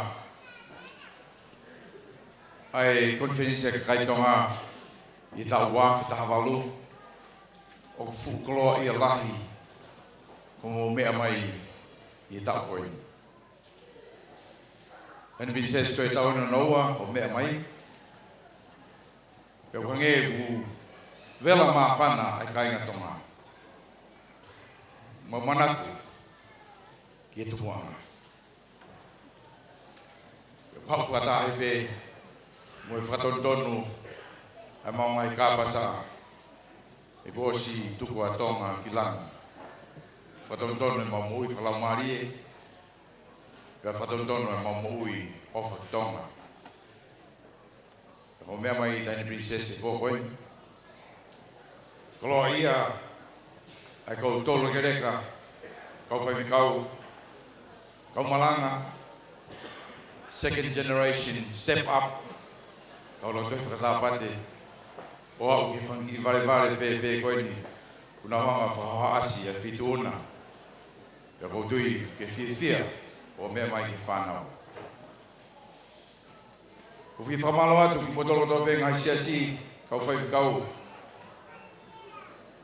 ʻa e Konifelenisi ʻa e Kakai Tonga ʻi he taʻu ua afe taha valu, ʻoku fuʻu koloaʻia lahi ko hoʻomou meʻa mai ʻi he taʻu ko eni. Taʻahine Pilinisesi, ko e taʻu eni hono ua hoʻo meʻa mai. Pea ʻoku hangē ʻoku vela māfana ʻa e kāinga Tonga. Mau manatu ki he tupuʻanga. Pea ʻoku haʻu fakataha pē mo e fakatonutonu ʻa e maʻu ngaahi kāpasa ʻe kuo ʻosi tuku ʻa Tonga ki langi. Fakatonutonu ʻemau moʻui fakalaumālie, pea fakatonutonu ʻemau moʻui ʻofa ki Tonga. Ko hoʻo meʻa mai, Taʻahine Pilinisesi, he pō ko eni. Koloaʻia ʻa e kau toulekeleka, kau faifekau, kau malanga, second generation, step up, kau lautohi faka-Sāpate, ʻo aʻu ki he fanga kiʻi valevale pēpē ko eni, kuo nau hanga ʻo fakahohaʻasi ʻa e feituʻuna. Pea ʻoku ou tui ʻoku ke fiefia hoʻo meʻa mai ki he fānau. ʻOku ou fie fakamālō atu kimoutolu kotoa pē ngaahi siasi, kau faifekau.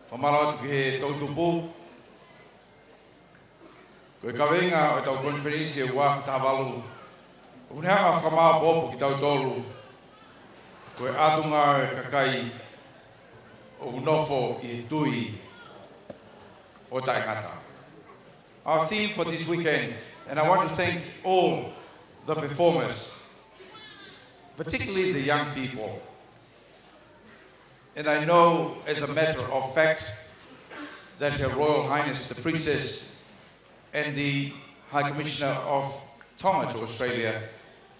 Fakamālō atu ki he toʻutupu. Ko e kaveinga ʻo ʻetau konifelenisi ʻi he ua afe taha valu, ʻoku ne hanga ʻo fakamāʻopoʻopo kitautolu ko e ʻatunga ʻo e kakai ʻoku nofo ʻi he tui ʻo taʻengata. Our theme for this weekend, and I want to thank all the performers, particularly the young people. And I know, as a matter of fact, that Her Royal Highness the Princess and the High Commissioner of Tonga to Australia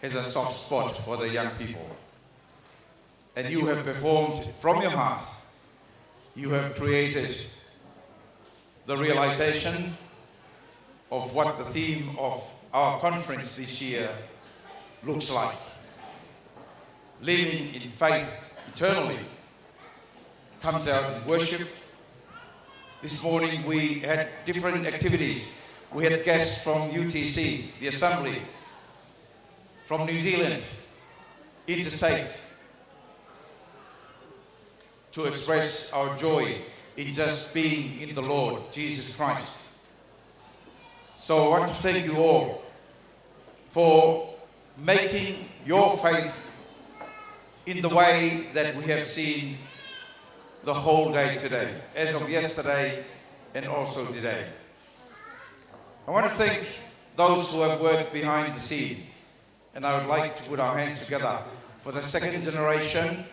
has a soft spot for the young people. And you have performed from your heart. You have created the realization of what the theme of our conference this year looks like. Living in faith eternally comes out in worship. This morning we had different activities. We had guests from U T C, the Assembly, from New Zealand, interstate, to express our joy in just being in the Lord Jesus Christ. So I want to thank you all for making your faith in the way that we have seen the whole day today, as of yesterday and also today. I want to thank those who have worked behind the scene. And I would like to put our hands together for the second generation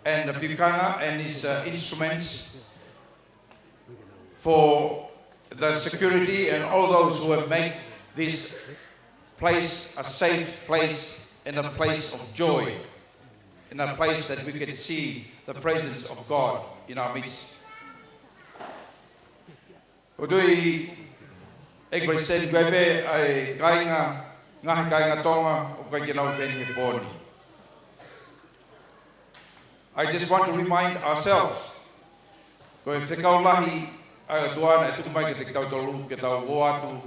and the Pukanga and his, uh, instruments for the security and all those who have made this place a safe place and a place of joy, and a place that we can see the presence of God in our midst. ʻOku ou tui, ʻEiki Palesiteni, ʻoku ʻi ai pē ʻa e kāinga, ngaahi kāinga Tonga ʻoku ʻikai ke nau ʻi heni he pō ni. I just want to remind ourselves, ko e fekau lahi ʻa e ʻOtua naʻe tuku mai kiate kitautolu ke tau ō atu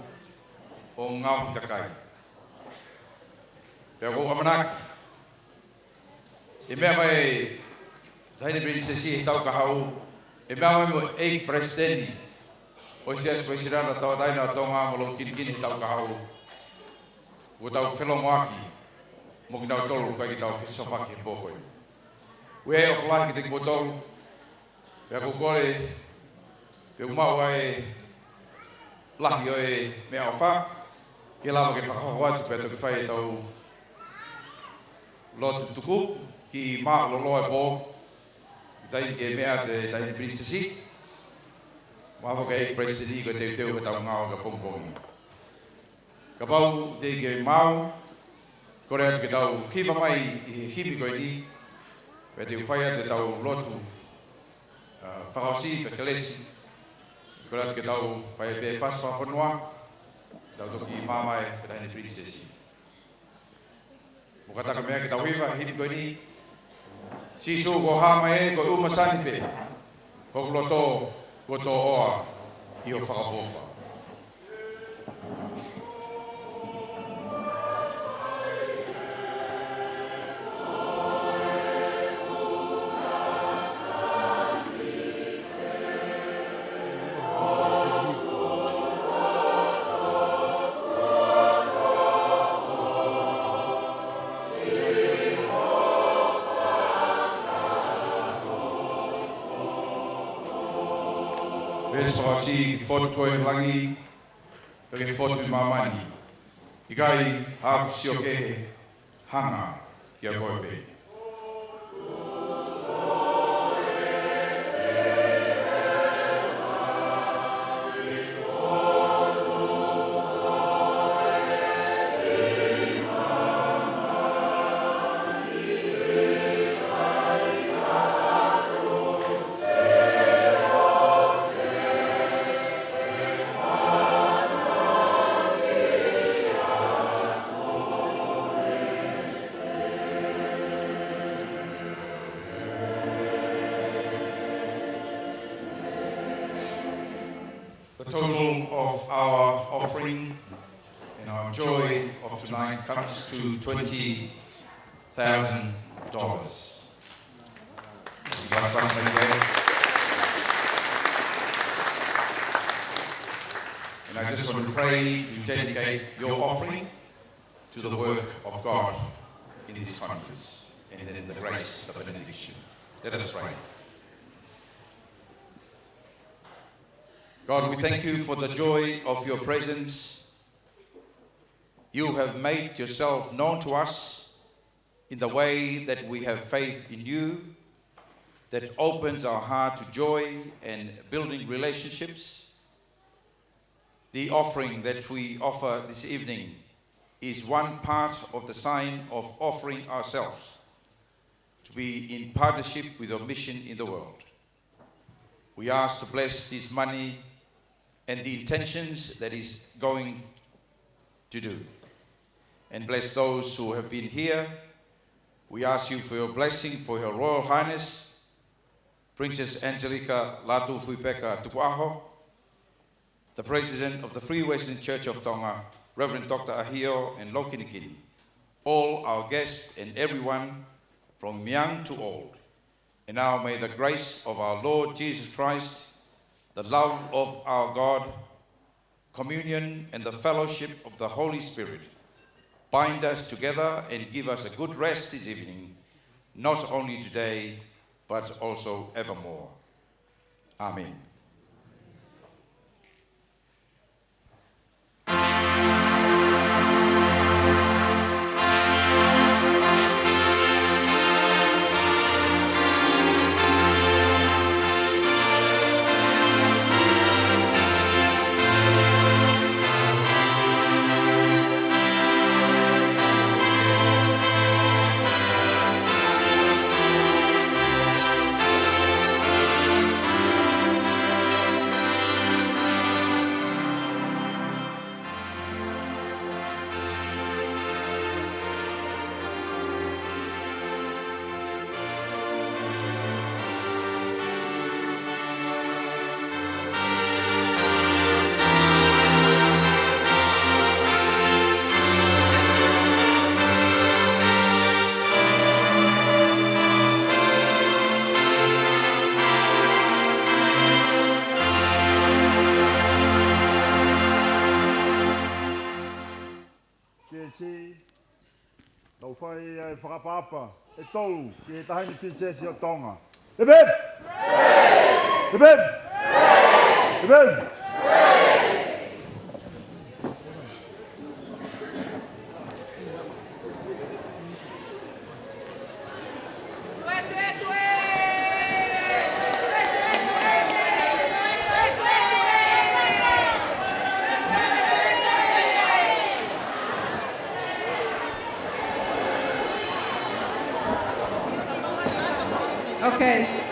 ʻo ngaohi kakai. Pea ʻoku ou ʻamanaki, ʻe meʻa mai Taʻahine Pilinisesi he taʻu kahaʻu, ʻe meʻa mai mo e ʻEiki Palesiteni ʻo e Siasi Uēsiliana Tauʻatāina ʻo Tonga mo Lōkinikini he taʻu kahaʻu, kuo tau felongoaki mo kinautolu ʻoku ʻikai ke tau fesosofaʻaki he pō ko eni. ʻOku ʻofa lahi kiate kimoutolu, pea ʻoku ou kole, pea ʻoku maʻu ʻa e lahi ʻo e meʻaʻofa, ke lava ke fakahoko atu pea toki fai ʻetau lotu tuku, kiʻi māʻulolo e pō, ʻikai ke meʻa ʻa Taʻahine Pilinisesi, mo e ʻEiki Palesiteni ko e teuteu ke tau ngāue ki he pongipongi. Kapau ʻe teʻeki ke maau, kole atu ke tau hiva mai ʻi he himi ko eni, pea te u fai atu ʻetau lotu, ā, fakaʻosi pe kelesi. Kole atu ke tau fai pē fasi fakafonua, tau toki maama e Taʻahine Pilinisesi. Mou kātaki meʻa ke tau hiva, himi ko eni. Sīsū ko e hā mai ē, ko e ʻū masani pē. Ko hoku loto, kuo tō ʻoa ʻi hoʻo fakaʻofoʻofa. Veesi fakaʻosi: Ke fotu koe ʻi langi, pea ke fotu ʻi māmani. ʻIkai haʻaku sio kehe, hanga kia koe pē. The total of our offering and our joy of tonight comes to twenty thousand dollars. And I just want to pray to dedicate your offering to the work of God in this conference and in the grace, the benediction. Let us pray. God, we thank you for the joy of your presence. You have made yourself known to us in the way that we have faith in you, that opens our heart to joy and building relationships. The offering that we offer this evening is one part of the sign of offering ourselves to be in partnership with your mission in the world. We ask to bless this money and the intentions that is going to do, and bless those who have been here. We ask you for your blessing for Her Royal Highness Princess Angelika Lātūfuipeka Tukuʻaho, the President of the Free Wesleyan Church of Tonga, Reverend Doctor ʻAhio and Lōkinikini, all our guests and everyone from young to old. And now may the grace of our Lord Jesus Christ, the love of our God, communion and the fellowship of the Holy Spirit bind us together and give us a good rest this evening, not only today, but also evermore. Amen. Tau fai ʻa e fakaʻapaʻapa ʻe tolu ki he Taʻahine Pilinisesi ʻo Tonga. Hip, hip! Hip, hip! Hip, hip! Okay.